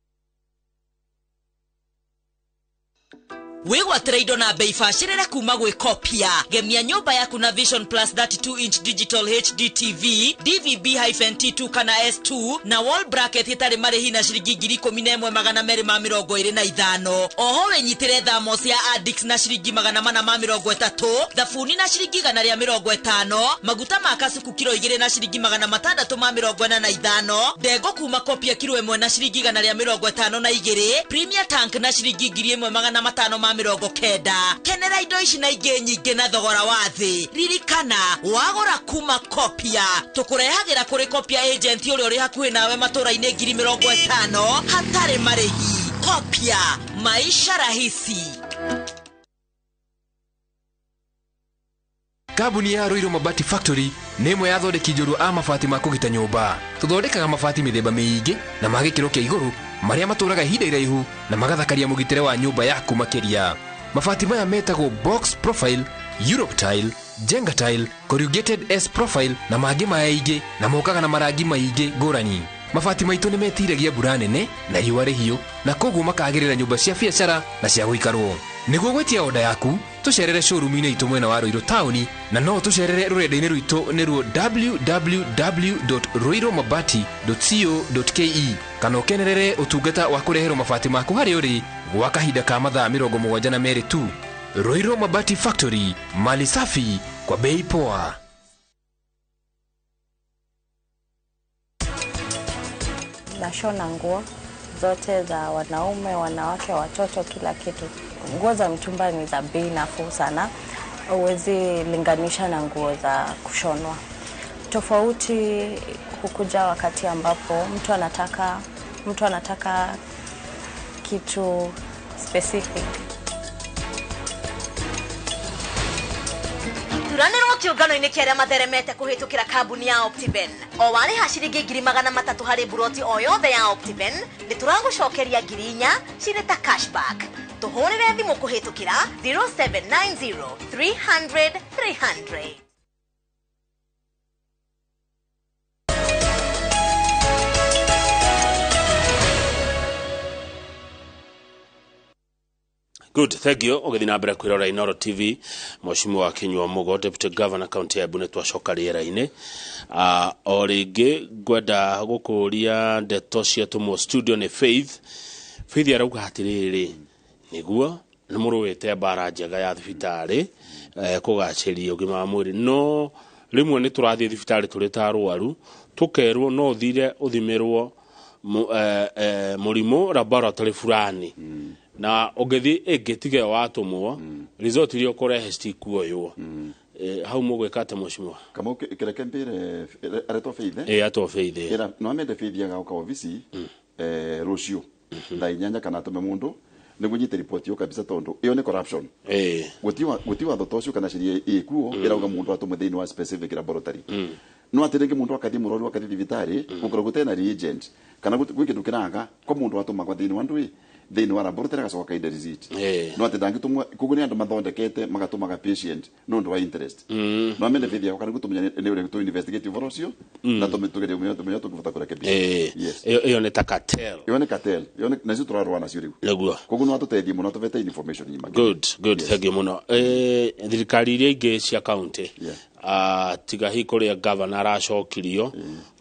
Wigwatĩre indo na bei bacĩrĩre kuma gwĩ Kopia. Gemia nyũmba yaku na Vision Plus 32 inch digital HD TV, DVB-T2 kana S2 na wall bracket ĩtarĩ marĩhi na ciringi 11,225. Oho wĩnyitĩre thamos ya Addicts na ciringi 430, thabuni na ciringi 150, maguta ma kasuku kilo 2 na ciringi 645, ndengũ kuma Kopia kilo 1 na ciringi 152, Premier Tank na ciringi 1,590. Kenera indo ici na ingĩ nyingĩ na thogora wa thĩ. Ririkana wagũra kuma Kopia tũkũrehagĩra kũrĩ Kopia agent ũrĩa ũrĩ hakuhĩ nawe matũra-inĩ 50,000 hatarĩ marĩhi. Kopia, maisha rahisi. Kambuni ya Ruiru Mabati Factory nĩ ĩmwe ya athondeki njorua a mabati ma kũgita nyũmba. Tũthondekaga mabati mĩthemba mĩingĩ na ma gĩkĩro kĩa igũrũ marĩa matũraga ihinda iraihu na magathakaria mũgitĩre wa nyũmba yaku makĩria. Mabati maya metagwo box profile, Europe tile, Jenga tile, corrugated S profile na mangĩ maingĩ na mokaga na marangi maingĩ ngũrani. Mabati maitũ nĩ metiragia mbura nene na riũa rĩhiũ na koguo makagĩrĩra nyũmba cia biacara na cia gũikarwo. Nĩguo gwĩtia oda yaku tũcerere showroom-inĩ itũ mwena wa Ruiru taũni na no tũcerere rũrenda-inĩ rwitũ nĩruo www.ruirumabati.co.ke kana ũkenerere ũtungata wa kũreherwo mabati maku harĩa ũrĩ gwa kahinda ka mathaa 72 tu. Ruiru Mabati Factory, mali safi kwa bei poa. Nashona nguo zote za wanaume, wanawake, watoto, kila kitu. Nguo za mtumba ni za bei nafuu sana, huwezi linganisha na nguo za kushonwa. Tofauti hukuja wakati ambapo mtu anataka kitu specific. Thuranĩrwo kĩũngano-inĩ kĩa arĩa matheremete kũhĩtũkĩra kambuni ya Optiven. O warĩha ciringi 300,000 harĩ buroti o yothe ya Optiven, nĩ tũragũcokeria 4,000 cirĩ ta cashback. Tũhũrĩre thimũ kũhĩtũkĩra 0790 300 300. Good, thank you. Ũgĩthiĩ na mbere kwĩrora Inooro TV, Mheshimiwa Kinyua Mugo, Deputy Governor County ya Embu, nĩ twacoka rĩera-inĩ. O rĩngĩ ngwenda gũkũria ndeto ciatũmwo studio nĩ Faith. Faith arauga atĩrĩrĩ, nĩguo nĩ mũrũĩte mbara njega ya thibitarĩ kũgacĩria ũgima wa mwĩrĩ, no rĩmwe nĩ tũrathiĩ thibitarĩ tũrĩ ta arwaru tũkerwo no ũthire ũthimĩrwo mũrimũ laboratory fulani na ũngĩthiĩ ĩngĩ tiga ĩyo watũmwo result iria ũkũrehe citikuoywo. Hau mũgwĩka atĩa mheshimiwa? Kamau kĩreke mbĩre aretwo Faith. Ĩ atwo Faith. Ĩra no amende Faith agauka obici rũciũ thaa 8 kana atũme mũndũ nĩguo nyite ripoti ĩyo kabisa tondu ĩyo nĩ corruption. Guti watho ta ũcio kana sheria ĩkuo ĩrauga mũndũ atũmwe thĩinĩ wa specific laboratory. No atĩ rĩngĩ mũndũ akathi mũrwaru akathi thibitarĩ gũkorwo gũtarĩ na reagent kana gwĩ kĩndũ kĩraga kwa mũndũ atũmagwo thĩinĩ wa ndũĩ Thĩinĩ wa laboratory agacoka kainde receipt. No atĩ ndangĩtũmwo koguo nĩ andũ mathondekete magatũmaga patient nĩ ũndũ wa interest. No amene bithi yakwa nĩguo tũmenye nĩ ũrĩa tũ investigate ũhoro ũcio na tũgerie kũmenya tũngĩbota kũrekebia. Yes. Ĩyo nĩ ta cartel. Ĩyo nĩ cartel. Ĩyo nacio tũrarũa nacio rĩu. Nĩguo. Koguo no atũteithie mũno atũbete information nyingĩ. Good, good. Thank you mũno. Thirikari iria ingĩ cia county, tiga hihi kũrĩa governor aracokirio,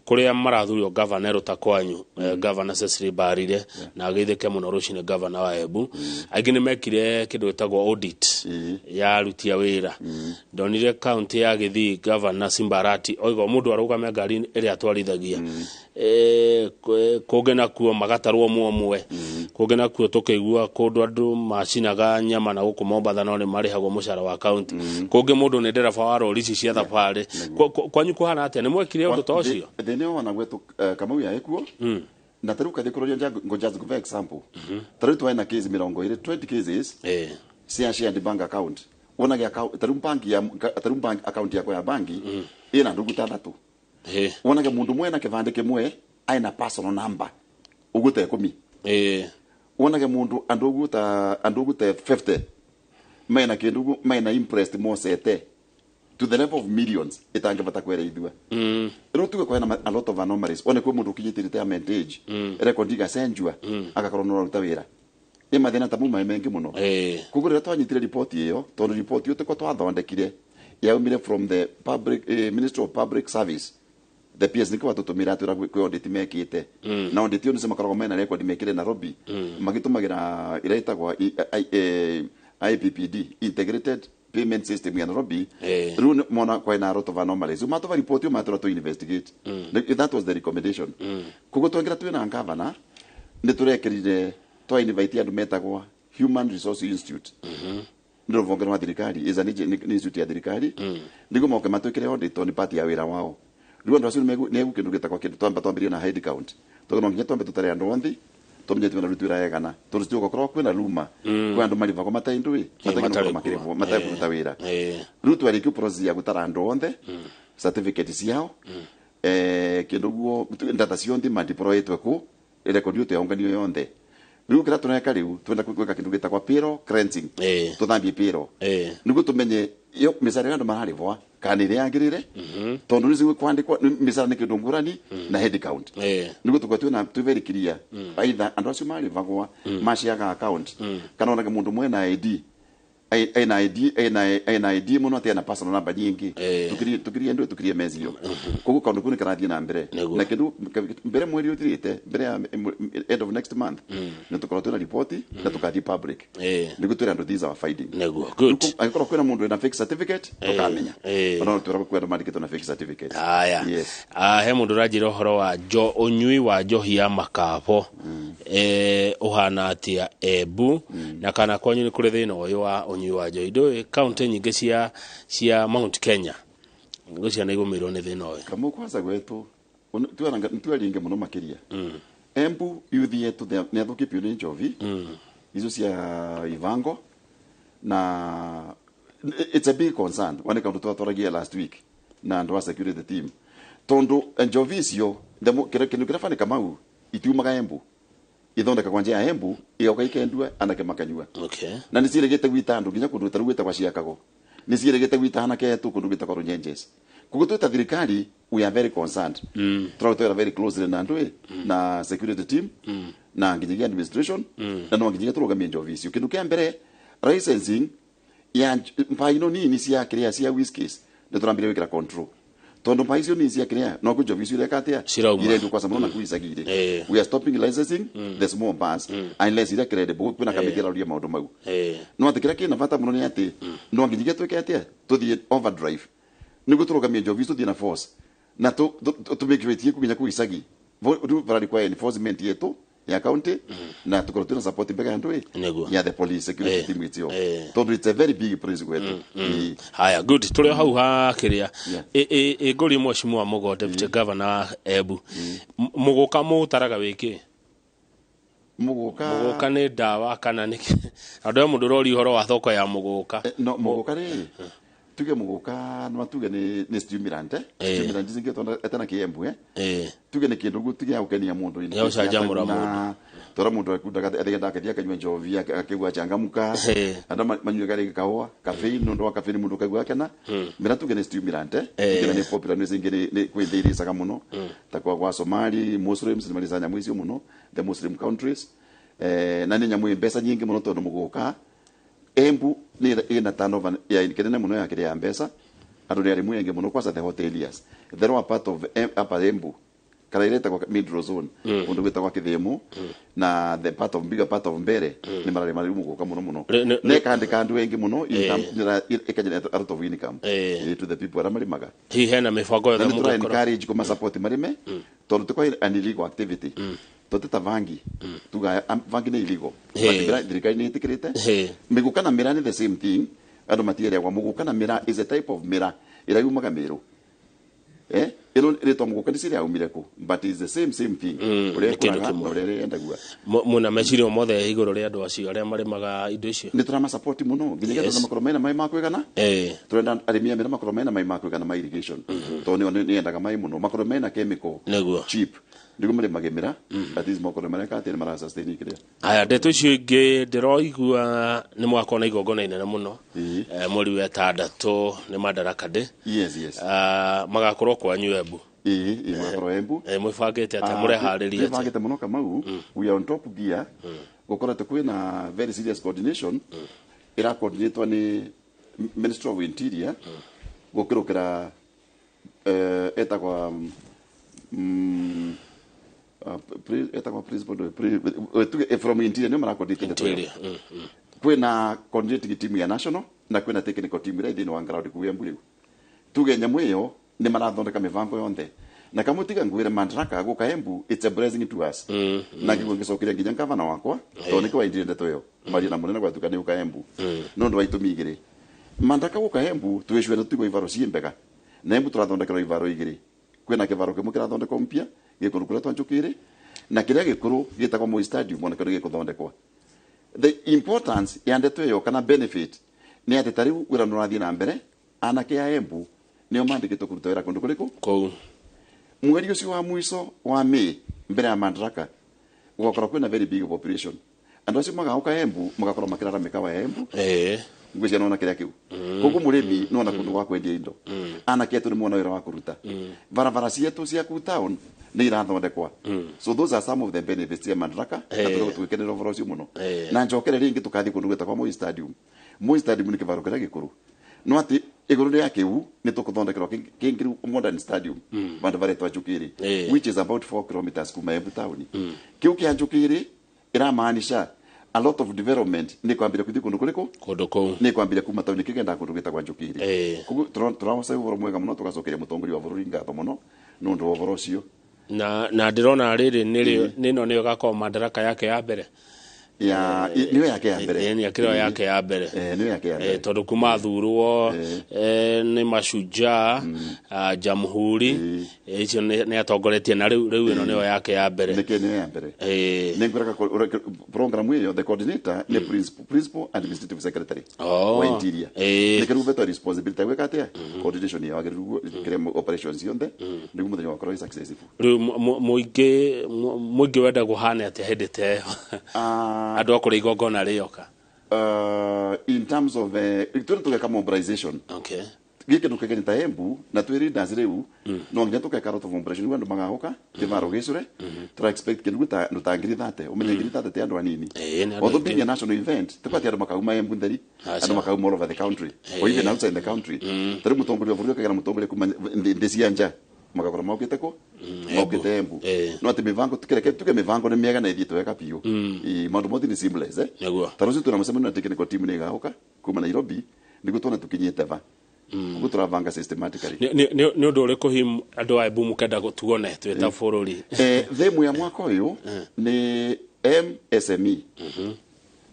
kũrĩa marathurio governor erũ ta kwanyu, Governor Cecily Mbarire, na ageithĩke mũno rũcinĩ governor wa Embu, aingĩ nĩ mekire kĩndũ gĩtagwo audit ya aruti a wĩra. Ndonire county ya Gĩthii, Governor Simbarati oiga o mũndũ arũgame ngari ĩrĩa atwarithagia. Kũngĩ nakuo magatarwo ũmwe ũmwe. Kũngĩ nakuo tũkĩigua kũndũ andũ macinaga nyama na gũkũ Mombatha no nĩ marĩhagwo mũcara wa county. Kũngĩ mũndũ nĩ ndereba wa rori ici cia thabarĩ. Kwanyu kũhana atĩa? Nĩ mwekire ũndũ ta ũcio? Thĩinĩ wa ona gwetũ, Kamau ya ekuo na tarĩu kathĩ kũroria ngo just give example, tarĩu twaĩ na case 20, 20 cases cia shared bank account. Wonage account tarĩu bank ya tarĩu bank account yakwa ya banki ĩna ndugu 6. Wonage mundu mwe na kĩbandĩ kĩmwe aina personal number ũguo ta 10. Wonage mundu andũ ũguo ta andũ ũguo ta 50 mena kĩndũ ũguo mena impressed mosete to the level of millions itangĩbata kwereithua. Rĩu tuge kwena a lot of anomalies. One kwĩ mũndũ ũkinyĩte retirement age, record igacenjua, agakorwo no aruta wĩra. Ĩ mathĩna ta mau maĩ maingĩ mũno. Koguo rĩrĩa twanyitire report ĩyo, tondũ report ĩyo tũko twathondekire yaumire from the public, Ministry of Public Service, the PS nĩkĩo watũtũmĩra atwĩra kwĩ audit mekĩte. Na audit ĩyo nĩcio makoragwo mena record mekĩre Nairobi, magĩtũmagĩra ĩrĩa ĩtagwo IPPD, Integrated Payment System ya Nairobi. Rĩu mona kwĩna a lot of anomalies. Rĩu matũba report ĩyo matwĩra tũ investigate. That was the recommendation. Koguo twongera twĩna governor, nĩ tũrekĩrire twa invite andũ metagwo Human Resource Institute. Nĩ rũhonge rwa thirikari, is an nĩ institute ya thirikari. Nĩguo moke matwĩkĩre audit tondũ nĩ part ya wĩra wao. Rĩu andũ acio nĩ nĩmegũ kĩndũ gĩtagwo kĩndũ twamba twambĩrĩrie na head count. Tondũ no nginya twambe tũtare andũ othe, tũmenye twĩna aruti wĩra egana. Tondũ citigokorwo kwĩna ruma, kwĩ andũ marĩhagwo mataindũĩ, matarĩ matarĩ kuo. matekũruta wĩra. Rĩu twarĩkia process ya gũtara andũ othe, certificate ciao, kĩndũ guo data cionthi madeployetwe kũ, record yote yaunganio yonthe. Rĩu kĩrĩa tũreka rĩu, twenda gwĩka kĩndũ gĩtagwo payroll cleansing. Tũthambie payroll. Nĩguo tũmenye yo mĩcara ĩrĩa andũ mararĩhwo kana nĩ ĩrĩa yagĩrĩire, tondũ nĩ kwandĩkwo mĩcara nĩ kĩndũ ngũrani na head count. Nĩguo tũkorwo twĩna twĩ very clear, either andũ acio marĩhagwo maciaga account, kana onage mũndũ ũmwe na ID, ena ID, ena ID mũno atĩ ena personal number nyingĩ. Tukirie ndũ tukirie mezio. Koguo kaũndũ kau nĩ karathiĩ na mbere. Na kĩndũ mbere mweri ũthirĩte, mbere ya end of next month, nĩ tũkorwo twĩna report na tũkathiĩ public. Nĩguo twĩre andũ these are our finding. Nĩguo. Good. Angĩkorwo kwĩna mũndũ wĩna fake certificate, tũkamenya. Ona no twĩra kwĩ andũ mandĩkĩtwo na fake certificate. Haya. Yes. He mũndũ ũranjĩra ũhoro wa ũnyui wa njohi ya makabo. Ũhana atĩa Embu, na kana kwanyu nĩ kũrĩ thĩna ũyũ wa ũnyui wa njohi? Ndũĩ kaunti nyingĩ cia Mount Kenya ngũcia nĩ igũmĩirwo nĩ thĩna ũyũ. Kamau kwanza gwetũ tuaringe mũno makĩria. Embu youth yetu nĩ athũkĩtio nĩ njovi icio cia ivango, na it's a big concern. Wane kaũndũ twatwaragia last week na andũ a security team, tondu njovi icio kĩndũ kĩrĩa bani Kamau itiumaga Embu, ithondekagwo nja ya Embu, igoka ikendua anake makanyua. Na nĩ ciĩrĩgĩte gwita andũ nginya kũndũ tarĩu gwĩtagwo Ciakago, nĩ ciĩrĩgĩte gwita anake etu kũndũ gwĩtagwo Runyenjes. Koguo twĩ ta thirikari we are very concerned. Tũrarutĩra very closely na andũ na security team na nginyagia administration, na no nginyagia tũrũgamie njovi icio. Kĩndũ kĩa mbere, licensing ya mba ino nini cia kĩrĩa cia whiskies nĩ tũrambire gwĩkĩra control, tondu mba icio nini cia kĩrĩa no njovi icio ireka atĩa? Cirauma. Irendio kwa sababu na kuicagire. We are stopping licensing the small bars unless iria credible kwĩna kamĩtĩ ĩraroria maũndũ mau. No atĩ kĩrĩa kĩna bata mũno nĩ atĩ no nginyagia twĩke atĩa, tũthiĩ overdrive nĩguo tũrũgamie njovi icio, tũthiĩ na force na tu make sure itige kuginya kũu icagi. Rĩu barari kwa enforcement yetu ya county na tukorwo twĩna support mbega ya andũ ya the police security team itio, tondu it's a very big place gwetu. Haya, good. Tũrĩ o hau ha kĩrĩa ĩ ngũrie mheshimiwa Mugo, deputy governor wa Embu. Mũgũka mũũtaraga wĩkĩ? Mũgũka. Mũgũka nĩ ndawa kana nĩ andũ a mũndũ ũroria ũhoro wa thoko ya mũgũka? No mũgũka rĩ, Tuge muguka no tuge ni stimulant stimulant zingi tonda etana kiembu tuge ni kindu tuge ya gukenia mundu Ya gucanjamura mundu. Tora mundu akundaga athigenda akathia akanyua njovi akigua changamuka andu manyue gari kahoa caffeine nundu wa caffeine mundu kaigua akena mira tuge ni stimulant tuge ni popular ni zingi ni kwithiricaga muno ta kwa Somali Muslims ni marisa nyamu icio muno the Muslim countries na ni nyamu mbeca nyingi muno tondu muguka Embu ni ina turnover ya kinene muno ya kiria mbeca andu ni arimu engi muno kwanza the hoteliers the lower part of upper Embu kana ireta kwa middle zone undu gwitagwa Kithimu na the part of bigger part of Mbere ni mararima riu muguka muno muno ne kandika andu engi muno ikagenera a lot of income to the people aria marimaga hihi hena mibango yothe na nĩ mũngĩkorwo encourage kuma support marime tondu tikwa an illegal activity toteta vangi tuga vangi ni illegal but thirikari ni itikirite miguka na mira ni the same thing andu matiereagwa muguka na mira is a type of mira ira yumaga miru ino ritwa muguka ni ciria umire ku but is the same thing uria kuraga na uria yendagua muna meciria mothe iguru ria andu acio aria marimaga indo icio ni turama support muno nginya getha makorwo mena mai ma kwigana turenda arimi a mira makorwo mena mai ma kwigana ma irrigation tondu ni yendaga mai muno makorwo mena chemical cheap niguo marimage mira at least makorwo mareka ati mara sustain kiria aya ndeto icio ingĩ ndĩroigua nĩ mwakorwo na igongona inene mũno mweri wa ĩtandatũ nĩ Madaraka Day. Yes magakorwo kwanyu Embu. Magakorwo Embu. Mwĩbangĩte atĩa mũreharĩria atĩa? Twĩbangĩte mũno Kamau. We are on top gear. Gũkoretwo kwĩna very serious coordination ĩra coordinatwo nĩ Ministry of Interior gũkĩrũkĩra etagwa etagwa principal from interior nĩ mara coordinate kwĩna coordinating team ya national na kwĩna technical team ĩrĩa thĩinĩ wa ground kuu Embu rĩu tuge nyamũ ĩyo nĩ marathondeka mĩbango yonthe na kamutiga ngwire Madaraka guka Embu it's a blessing to us na ngigua ngicokeria nginya gavana wakwa tondu nĩkĩo waindire ndeto ĩyo maria na munene gwatuka nĩ guka Embu nĩ ũndũ wa itũmi igĩrĩ Madaraka guka Embu twĩcue tũtigwo ivaro ciĩ mbega na Embu tũrathondekerwo ivaro igĩrĩ kwĩna kĩvaro kĩmwe kĩrathondekwo mpya gĩkũrũ kũrĩa twanjũkĩrĩ na kĩrĩa gĩkũrũ gĩtagwo Moi Stadium onakĩo nĩ gĩkũthondekwa the importance ya ndeto ĩyo kana benefit nĩ atĩ ta rĩu wĩra nĩ ũrathiĩ na mbere anake a Embu nĩo mandĩkĩtwo kũruta wĩra kũndũ kũrĩkũ kũu mweri ũcio wa mũico wa May mbere ya Madaraka gũgakorwo kwĩna very big population andũ acio magaũka Embu magakorwo makĩrara mĩkawa ya Embu ngwĩciria nĩwona kĩrĩa kĩu koguo mũrĩmi nĩwona kũndũ gwa kwendia indo anake etũ nĩmona wĩra wa kũruta barabara cietũ cia kũu town nĩ irathondekwa so those are some of the benefits ya Madaraka na tũkorwo tũgĩkenera ũhoro ũcio mũno na njokere rĩngĩ tũkathiĩ kũndũ gwĩtagwo Moi Stadium Moi Stadium nĩ kĩbaro kĩrĩa gĩkũrũ no atĩ igũrũ rĩa kĩu nĩ tũkũthondekerwo kĩngĩ rĩu modern stadium vandũ varetwa Njũkĩrĩ which is about 4 kilometers kuma Embu town kĩu kĩa Njũkĩrĩ ĩramaanisha a lot of development nĩ kwambĩrĩria kũthiĩ kũndũ kũrĩkũ kũndũ kũu nĩ kwambĩrĩria kuma taũni kĩgenda kũndũ gwĩtagwo Njũkĩrĩ koguo tũrahoca ũhoro mwega mũno tũgacokeria mũtongoria wa bũrũri ngatho mũno nĩ ũndũ wa ũhoro ũcio na ndĩrona rĩrĩ nĩno nĩyo ĩgakorwo Madaraka yake ya mbere ya niyo yake ya mbere ni akiro yake ya mbere niyo yake ya mbere tondu kuma thurwo ni Mashujaa Jamhuri icio ni atongoretie na riu ino niyo yake ya mbere nike niyo ya mbere ni nguraka program iyo the coordinator ni principal administrative secretary wa interior nike riu beto responsibility gwika atia coordination ya wagiriru kire operations yonthe niguo muthenya wakorwo successful riu muingi wenda guhana atia hindi ta ĩyo andũ a kũrĩa igongona rĩoka in terms of twĩna tũgeka mobilization okay gĩkĩ ndũ kĩgeni ta Embu na twĩ leaders rĩu no nginya tũgeka lot of mobilization nĩguo andũ magaũka kĩvaro gĩcũre tũra expect kĩndũ ta andũ ta 30,000 ũmenye 30,000 ti andũ anini although being a national event tĩkwati andũ makauma Embu theri andũ makauma all over the country or even outside the country ta rĩu mũtongoria wa bũrũri akagera mũtongoria kuma nthĩ cia nja magakorwo maukite ku maukite Embu no ati mivango tukireke tuge mivango ni miega na ithiĩ tweka biũ maũndũ mothe ni seamless ta rũciũ twĩna mũcemanio na technical team nĩ ĩgagũka kuma Nairobi nĩguo tuone tũkinyĩte va koguo tũravanga systematically nĩ ũndũ ũrĩkũ hihi andũ a Embu mũkenda tuone twĩ ta bũrũri theme ya mwaka ũyũ nĩ MSME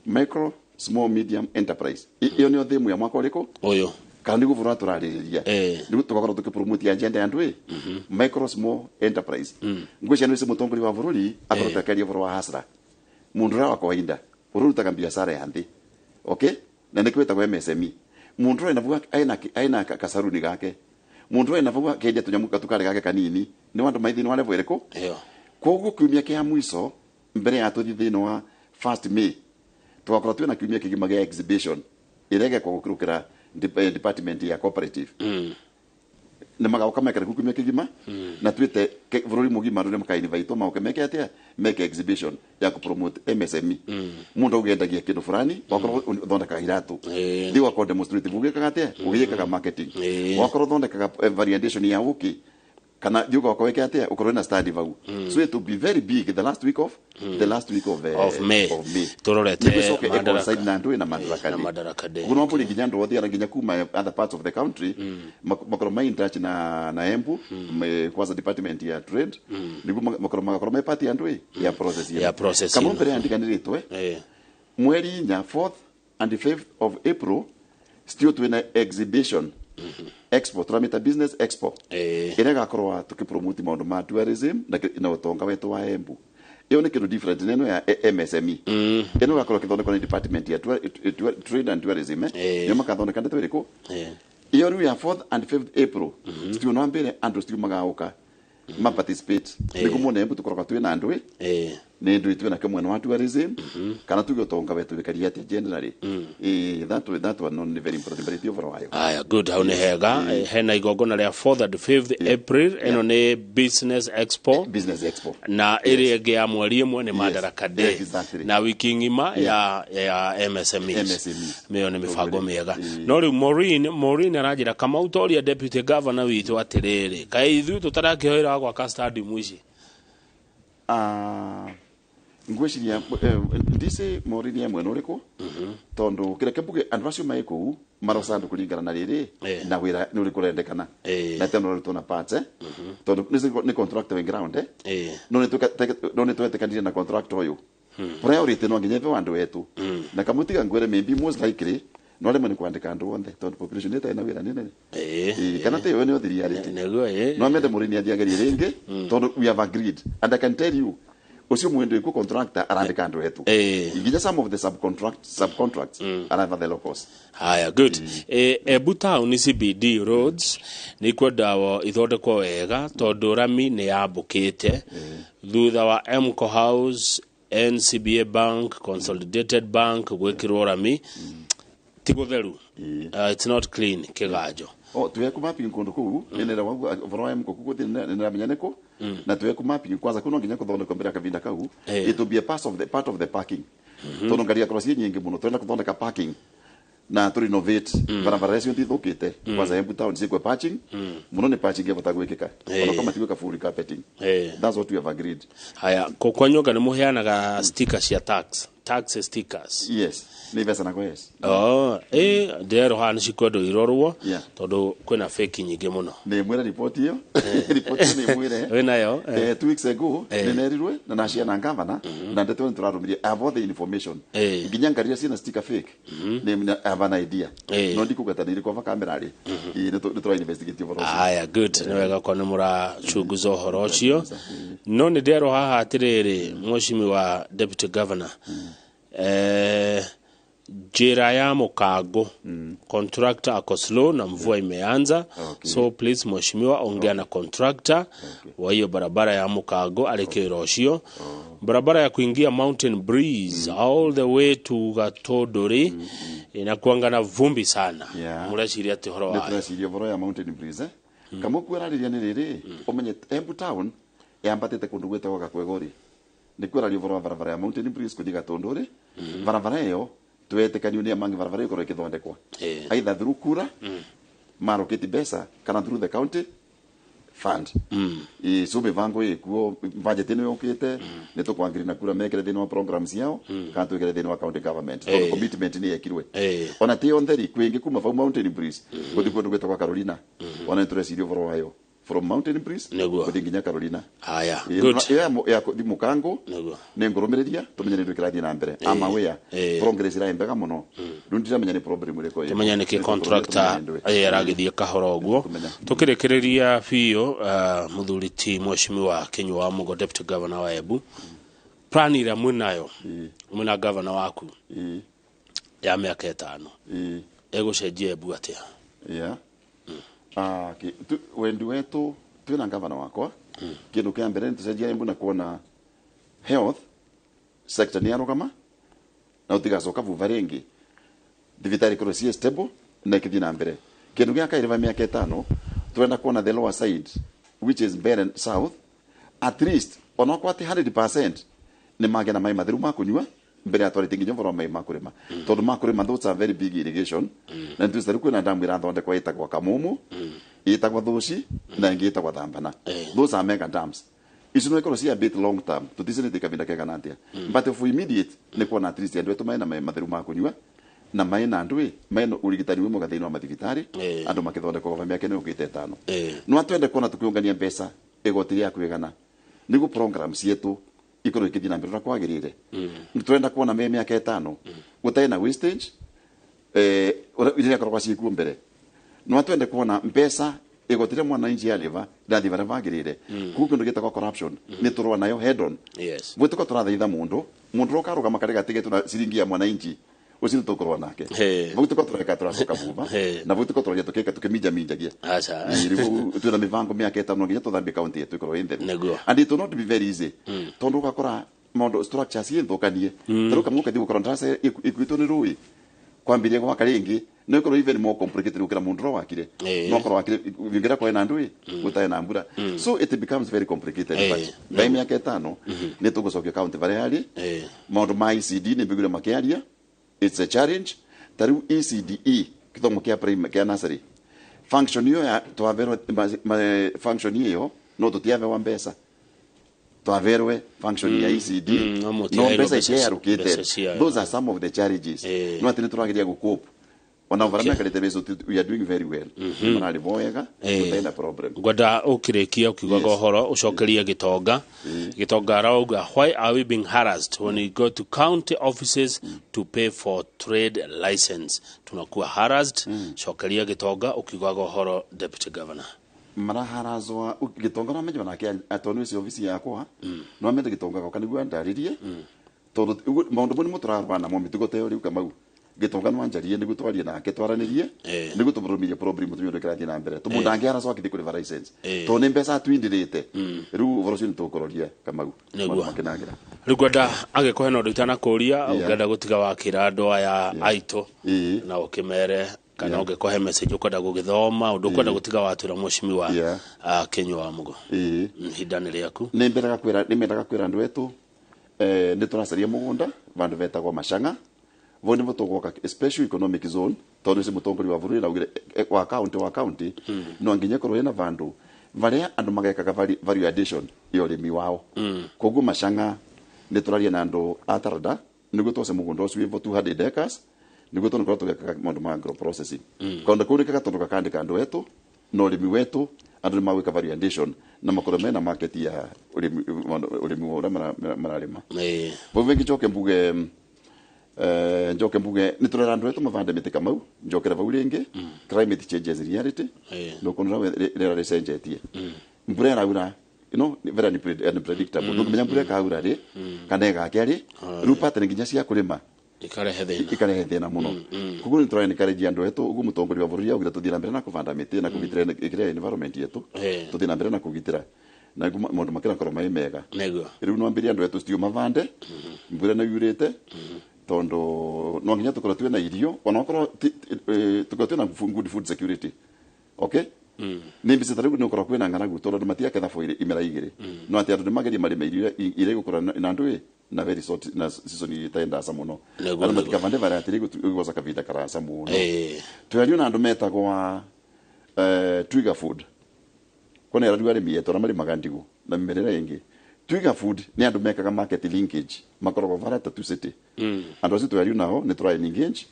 micro small medium enterprise iyo nĩyo theme ya mwaka ũrĩkũ ũyũ kana nĩguo bũrũri tũrarĩrĩria nĩguo tũgakorwo tũkĩpromote agenda ya andũ micro small enterprise ngwĩciria nĩ mũtongoria wa bũrũri akorwo akĩaria ũhoro wa hasra mũndũ ũrĩa wa kawaida ũrĩa ũrutaga biacara ya nthĩ okay na nĩkĩo ĩtagwo MSME Mundu ena vuga aina kasaruni gake. Mundu ena vuga kendia tunyamu gatukari gake kanini. Ni wandu maithi ni wa level iriku? Koguo kiumia kia mwico mbere ya tuthi thiini wa 1st May tugakorwo twina kiumia kigima gia exhibition irege kwa gukirukira department ya cooperative. Na magauka mekere kiumia kigima na twite bururi mugima rure makainvite mauke meke atia meke exhibition ya ku promote MSME. Mundu ugendagia kindu fulani wakorwo uthondekaga iratu thi wakorwo demonstrative ugikaga atia ugikaga marketing wakorwo uthondekaga variation ya uki kana yuko wakaweka atia ukorwo na study vau. So it will be very big the last week of May. Turorete Madaraka na ndu na Madaraka Day. Kuno hapo nginya ndu othe nginya kuma other parts of the country makoro mai in touch na Embu kwanza department ya trade nigu makoro mai party ya ndu ya process ya process. Kama mbere andika niritwe mweri inya 4th and 5th of April still twina exhibition Expo turamita business expo ira gakorwa tukipromote maundu ma tourism na utonga wetu wa Embu. Iyo ni kindu different neno ya MSME. Ino gakorwa kithondekwa ni department ya trade and tourism yo makathondeka ndeto iriku. Iyo riu ya 4th and 5th April still no mbere andu still magauka ma participate niguo mone Embu tukorwa twina andu ni ndu twina kimwe wa tourism kana tuge utonga wetu wikaria atia generally. That one not very important but it overall. Aya good hau ni hega hena igongona ria 4th and 5th April eno ni business expo na iri ĩngĩ ya mweri ĩmwe ni Madaraka Day na wiki ng'ima ya MSMEs. Mĩyo nĩ mĩbango mĩega. No rĩu Maureen aranjĩra Kamau toria deputy governor witũ atĩrĩrĩ kaĩ ithuĩ tũtarakĩhoera gwaka stadium ici. Ngweciria ndise Maureen ya mwena uriku tondu kira kembuge andu acio mai kuu maroca andu kuringana na riri na wira ni uriku urendekana na tena urarutwo na parts tondu ni contractor we ground no ni twetekanire na contractor uyu priority no nginya ibe andu wetu na kamutiga ngwire maybe most likely no rĩmwe nĩ kwandĩka andũ othe tondũ population ĩtarĩ na wĩra nĩ nene. Kana te yo nĩ the reality. No mende mũrĩmi athiagerie rĩngĩ tondũ we have agreed and I can tell you ucio mwendo iku contractor arandika andu etu nginya some of the subcontracts are the locals. Haya good. Embu town CBD roads ni kwenda ithondekwo wega tondu rami ni yambukite thutha wa Emco House, NCBA Bank, Consolidated Bank gwikirwo rami ti gutheru. It's not clean kiganjo. Oh tuwe mapping kundu kuu nenda wangu voro Emco kuku nenda menyaneko na tuwe mapping kwanza kuno nginya kuthondeka mbere kavinda kau it will be a part of the parking. Tono ngaria cross nyingi muno twenda kuthondeka parking na to renovate barabara cio ntithukite kwanza Embu town cikwe patching muno ni patching yabota gwikika ono kama tigwika full carpeting. That's what we have agreed. Haya kwa nyoka ni muheanaga stickers cia tax stickers. Yes ni besa na yes. Oh ndero hana cikwendo irorwo tondu kwina fake nyingi muno. Ni mwira report iyo report ni mwire we nayo 2 weeks ago ni nerirwe na nacia na ngavana na ndeto ni turarumirie have all the information nginya ngaria ciina sticker fake ni have an idea no ndikugata ni kwa kamera ri ni tura investigate ũhoro ũcio. Aya good ni wega kwa ni murachunguza ũhoro ũcio. No ni ndero haha atiriri mheshimiwa deputy governor njira ya Mukango contractor ako slow na mvua imeanza. So please mheshimiwa ongea na contractor wa hiyo barabara ya Mukango alekero ucio. Barabara ya kuingia Mountain Breeze all the way to Gatondori inakuanga na vumbi sana. Mureciria ati horo wa nĩtũreciria ũhoro ya Mountain Breeze kama kwĩrarĩria nĩ rĩrĩ ũmenye Embu town yambatĩte kũndũ gwĩtagwo Gakwegori nĩ kwĩraria ũhoro wa barabara ya Mountain Breeze kũthiĩ Gatondori. Barabara ĩyo twetekanio ni amangi barabara ikorwo ikithondekwa either through kura maroketi mbeca kana through the county fund. So mivango ikuo budget ino yokite ni tukwangiri na kura mekere thini wa programs ciao kana twikire thini wa county government tondu commitment ni yekirwe ona ti ontheri kwingi kuma vau Mountain Breeze guthi kundu gwitagwo Carolina ona nĩtũreciria ũhoro wayo from Mountain Breeze guthi nginya Carolina. Haya good. Ya kuthi Mukango ni ngurumiria tumenye ni ndukirathie na mbere ama wea progress ira mbega muno riu ndiramenya ni problem iriko tumenye ni ki contractor aragithie kahora uguo tukirikireria biũ. Muthuri ti mheshimiwa Kinyua wa Mugo deputy governor wa Embu plan ira mwinayo mwina governor waku ya miaka 5 Egũcenjia Embu atĩa? Yeah. Wendi wetu twina gavana wakwa, kindu kia mbere nitucenjia Embu na kuona health sector ni yarugama na utigacoka vuva ringi, thibitari ikorwo ciĩ stable na ikithii na mbere. Kindu gia kairi va miaka 5 twenda kuona the lower side, which is Mbeere South, at least onakorwo ati 100% ni magĩa na maĩ matheru ma kunyua mbere ya twarĩte nginya ũhoro wa maĩ ma kũrĩma, tondũ ma kũrĩma those are very big irrigation. Na nĩtũĩ rĩu kwĩna damu ĩrathondekwo ĩtagwo Kamumu, ĩtagwo Thũci na ĩngĩ ĩtagwo Thambana. Those are mega dams. Icio no ikorwo cia bit long term, tũticinĩte kahinda kegana atĩa, but for immediate nĩ kuona at least andũ aitũ mena maĩ matheru ma kũnyua na maĩ na ndũĩ maĩ na ũrigitani wĩ mwega thĩinĩ wa mathibitarĩ, andũ makĩthondekwo va mĩaka ĩno yũkĩte 5. No twende kuona tũkĩũngania mbeca igoti rĩa kwĩgana nĩguo program cietu ikorwo ikĩthiĩ na mbere ũrĩa kwagĩrĩire. Nĩtũrenda kuona me mĩaka 5 gũtarĩ na wastage iria koragwo ciĩkuo mbere. No twende kuona mbeca igoti rĩa mwananchi yarĩva rĩrathiĩ barĩa bagĩrĩire. Koguo kĩndũ gĩtagwo corruption nĩ tũrũa nayo head on. Gwĩtuka tũrathaitha mũndũ mũndũ ũrĩa ũkarũgama karĩ gatĩgetwo na ciringi ya mwananchi ũcio nĩ tũkũrũa nake. Vau tuko tũreka tũracoka buba na vau tuko tũraria tũkĩka tũkĩminjaminjagia. Rĩu twĩna mĩbango mĩaka 5 nginya tũthambie kaunti yetu ĩkorwo ĩ theru. And it will not be very easy tondũ ũgakora maũndũ structures ciĩ thũkanie. Ta rĩu kamwe ũkathiĩ gũkora ndaraca ĩkuĩtwo nĩ rũĩ kwambĩrĩria gwaka rĩngĩ no ĩkorwo even more complicated gũkĩra mũndũ ũrĩa wakire. No korwo wakire vingĩra kwaĩ na ndũĩ gũtarĩ na mbura, so it becomes very complicated. But by mĩaka 5 nĩ tũgũcokia kaunti barĩa yarĩ. Maũndũ ma ECD nĩ mbiguire makĩaria, it's a challenge. Ta rĩu ECDE gĩthomo kĩa primary kĩa nursery function iyo ya twaverwe function iyo no tũtiavewa mbeca, twaverwe function ya ECD no no mũtiaheirwo mbeca mbeca iciarũkĩte. Mbeca ciayo. Those are some of the challenges. No atĩ nĩ tũrageria gũcope ona okay. Mekarĩte mbeca, we are doing very well, mararĩhwo wega, gũtarĩ na problem. Ngwenda ũkĩrĩkia ũkiugaga ũhoro ũcokerie Gĩtonga. Gĩtonga arauga, why are we being harassed when we go to county offices to pay for trade license? Tunakuwa harassed. Cokeria Gĩtonga ũkiugaga ũhoro, deputy governor. Maraharazwa Gĩtonga no menye nake atonu ũcio obici yakwa no amende Gĩtonga goka nĩguo andarĩrie, tondũ maũndũ mau nĩmo tũrarũa namo, mĩtugo ta ĩyo. Rĩu Kamau, Gĩtonga no anjarie nĩguo twarie nake twaranĩrie nĩguo tũmũrũmirie problem tũmenye ũrĩa kĩrathiĩ na mbere, tondũ mũndũ angĩharazwo akĩthiĩ kũrĩba license tondũ nĩ mbeca atwindĩrĩte. Rĩu ũhoro ũcio nĩ tũkũroria, Kamau. Nĩguo. Maũndũ makĩnagĩra. Rĩu ngwenda angĩkũhe na ũndũ itanakũria, ũngĩenda gũtiga wakĩra andũ aya aitũ na ũkĩmere kana ũngĩkũhe message ũkwenda gũgĩthoma, ũndũ ũkwenda gũtiga watwĩra mheshimiwa Kinyua wa Mugo, ihinda nĩ rĩaku. Nĩ mbendaga kwĩra nĩ mendaga kwĩra andũ etu nĩ tũracaria mũgũnda vandũ vetagwo Macanga. Vau nĩvo tũgwaka special economic zone, tondũ ũcio mũtongoria wa bũrũri araugire wa county no nginya ĩkorwo ĩna vandũ varĩa andũ magekaga value addition ya ũrĩmi wao. Koguo Macanga nĩ tũraria na andũ a Taranda nĩguo twose mũgũnda ũcio wĩvo 200 acres nĩguo tũnakorwo tũgekaga maũndũ ma agro processing. Kaũndũ kau nĩ kega tondũ gakandĩka andũ etu na ũrĩmi wetu, andũ nĩ magwĩka value addition na makorwo mena market ya ũrĩmi wa ũrĩa mararĩma. Vau vengi njoke mbuge nĩ tũrera andũ etu mavande mĩtĩ. Kamau, njokere vau rĩngĩ, climate change is reality. Nũkuona rĩera rĩcenjetie, mbura ĩraura very unpredictable. Ndũngĩmenya mbura ĩkaura rĩ kana ĩgake rĩ. Rĩu pattern nginya cia kũrĩma ikarehe thĩna. Ikarehe thĩna mũno. Koguo nĩ tũra encourage andũ etu ũguo mũtongoria wa bũrũri augire tũthiĩ na mbere na kũbanda mĩtĩ na kũgitĩra ĩkĩrĩa environment yetu, tũthiĩ na mbere na kũgitĩra na nĩguo maũndũ makĩrakorwo marĩ mega. Rĩu no ambĩrie andũ etu citio mavande mbura nĩ yurĩte, tondũ no nginya tũkorwo twĩna irio onakorwo tũkorwo twĩna good food security, okay? Nĩ mbica ta rĩu nĩ ũkorwo kwĩna ng'aragu tondũ andũ matiaketha bũirĩ imera 2, no atĩ andũ nĩ magerie marĩme irio iria igũkũra na ndũĩ na very short na season ĩtarĩ ndaca mũno. Andũ matikavande varĩa atĩ ĩgũcoka kahinda karaca mũno. Twario na andũ metagwo Twiga Food, kwena arĩa arĩmi etu arĩa marĩmaga ndigũ na mĩmera ĩrĩa ĩngĩ. Twiga Food nĩ andũ mekaga market linkage, makoragwo varia Tatu City. Andũ acio twario nao nĩ tũra engage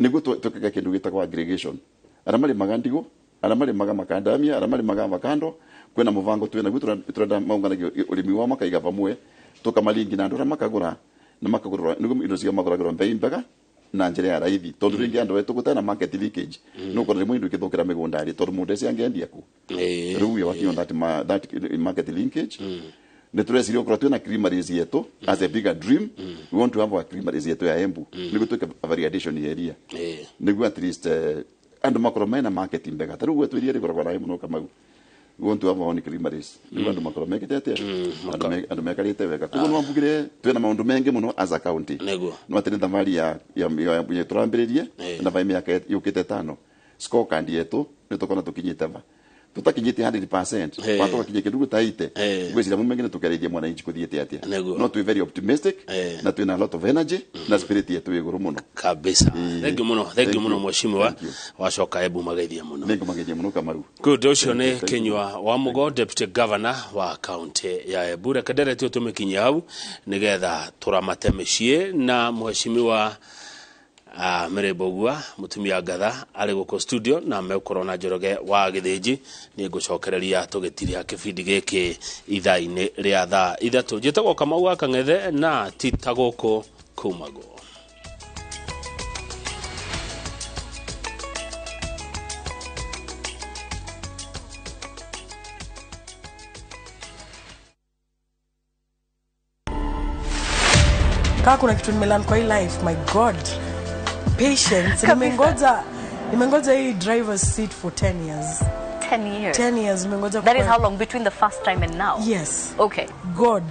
nĩguo twĩkage kĩndũ gĩtagwo aggregation, arĩa marĩmaga ndigũ, arĩa marĩmaga makandamia, arĩa marĩmaga avocado. Kwĩna mũbango twĩ naguo tũrenda maunganagie ũrĩmi wao makaiga pamwe, tũkamalingi na andũ arĩa makagũra na makagũrĩrwo nĩguo indo ciao magũragĩrwo mbei mbega na njĩra ya raithi, tondũ rĩngĩ andũ etu gũtarĩ na market linkage no ũkora rĩmwe indo ikĩthũkĩra mĩgũnda-rĩ tondũ mũndũ eci angĩendia ku. Rĩu we are working on that market linkage. Nĩ tũreciria gũkorwo twĩna creameries yetu as a bigger dream. We want to have our creameries yetu ya Embu nĩguo twĩke variation ya iria, nĩguo at least andũ makorwo mena market mbega. Ta rĩu gwetũ iria rĩkoragwo rahi mũno, Kamau. We want to have our own creameries nĩguo andũ makorwo mekĩte atĩa, andũ mekarĩte wega. Koguo nĩ wambugire twĩna maũndũ maingĩ mũno as a county. No atĩ nĩ thabarĩ ya tũrambĩrĩrie na vai mĩaka yũkĩte 5, scorecard yetu nĩ tũkona tũkinyĩte va, tũtakinyĩte 100%, wa tũgakinyia kĩndũ ta 80. Ngwĩciria mũmengĩ nĩ tũkereithia mwananchi kũthiĩte atĩa. No twĩ very optimistic na twĩna a lot of energy na spirit yetu ĩ igũrũ mũno. Kabisa, thank you muno, thank you muno, mheshimiwa. Wacoka Embu mageithia muno. Nĩ ngũmageithia mũno, Kamau. Good, ũcio nĩ Kinyua wa Mugo, deputy governor wa county ya Embu. Reke nderetio tũmĩkinyie hau nĩgetha tũramate mĩciĩ na mheshimiwa Mary Mbugua, mũtumia ngatha arĩ gũkũ studio na megũkorwo na Njoroge wa Gĩthĩnji. Niĩ ngũcokereria tũgĩtiria kĩbindi gĩkĩ ithaa-inĩ rĩa thaa 3. Njĩtagwo Kamau wa Kang'ethe na ti ta gũkũ kumagwo. Kaa kuna kitu nimelearn kwa hii life, my God, patience. Nimengoja hii driver's seat for 10 years. 10 years. 10 years nimengoja. That is how long between the first time and now? Yes. Okay. God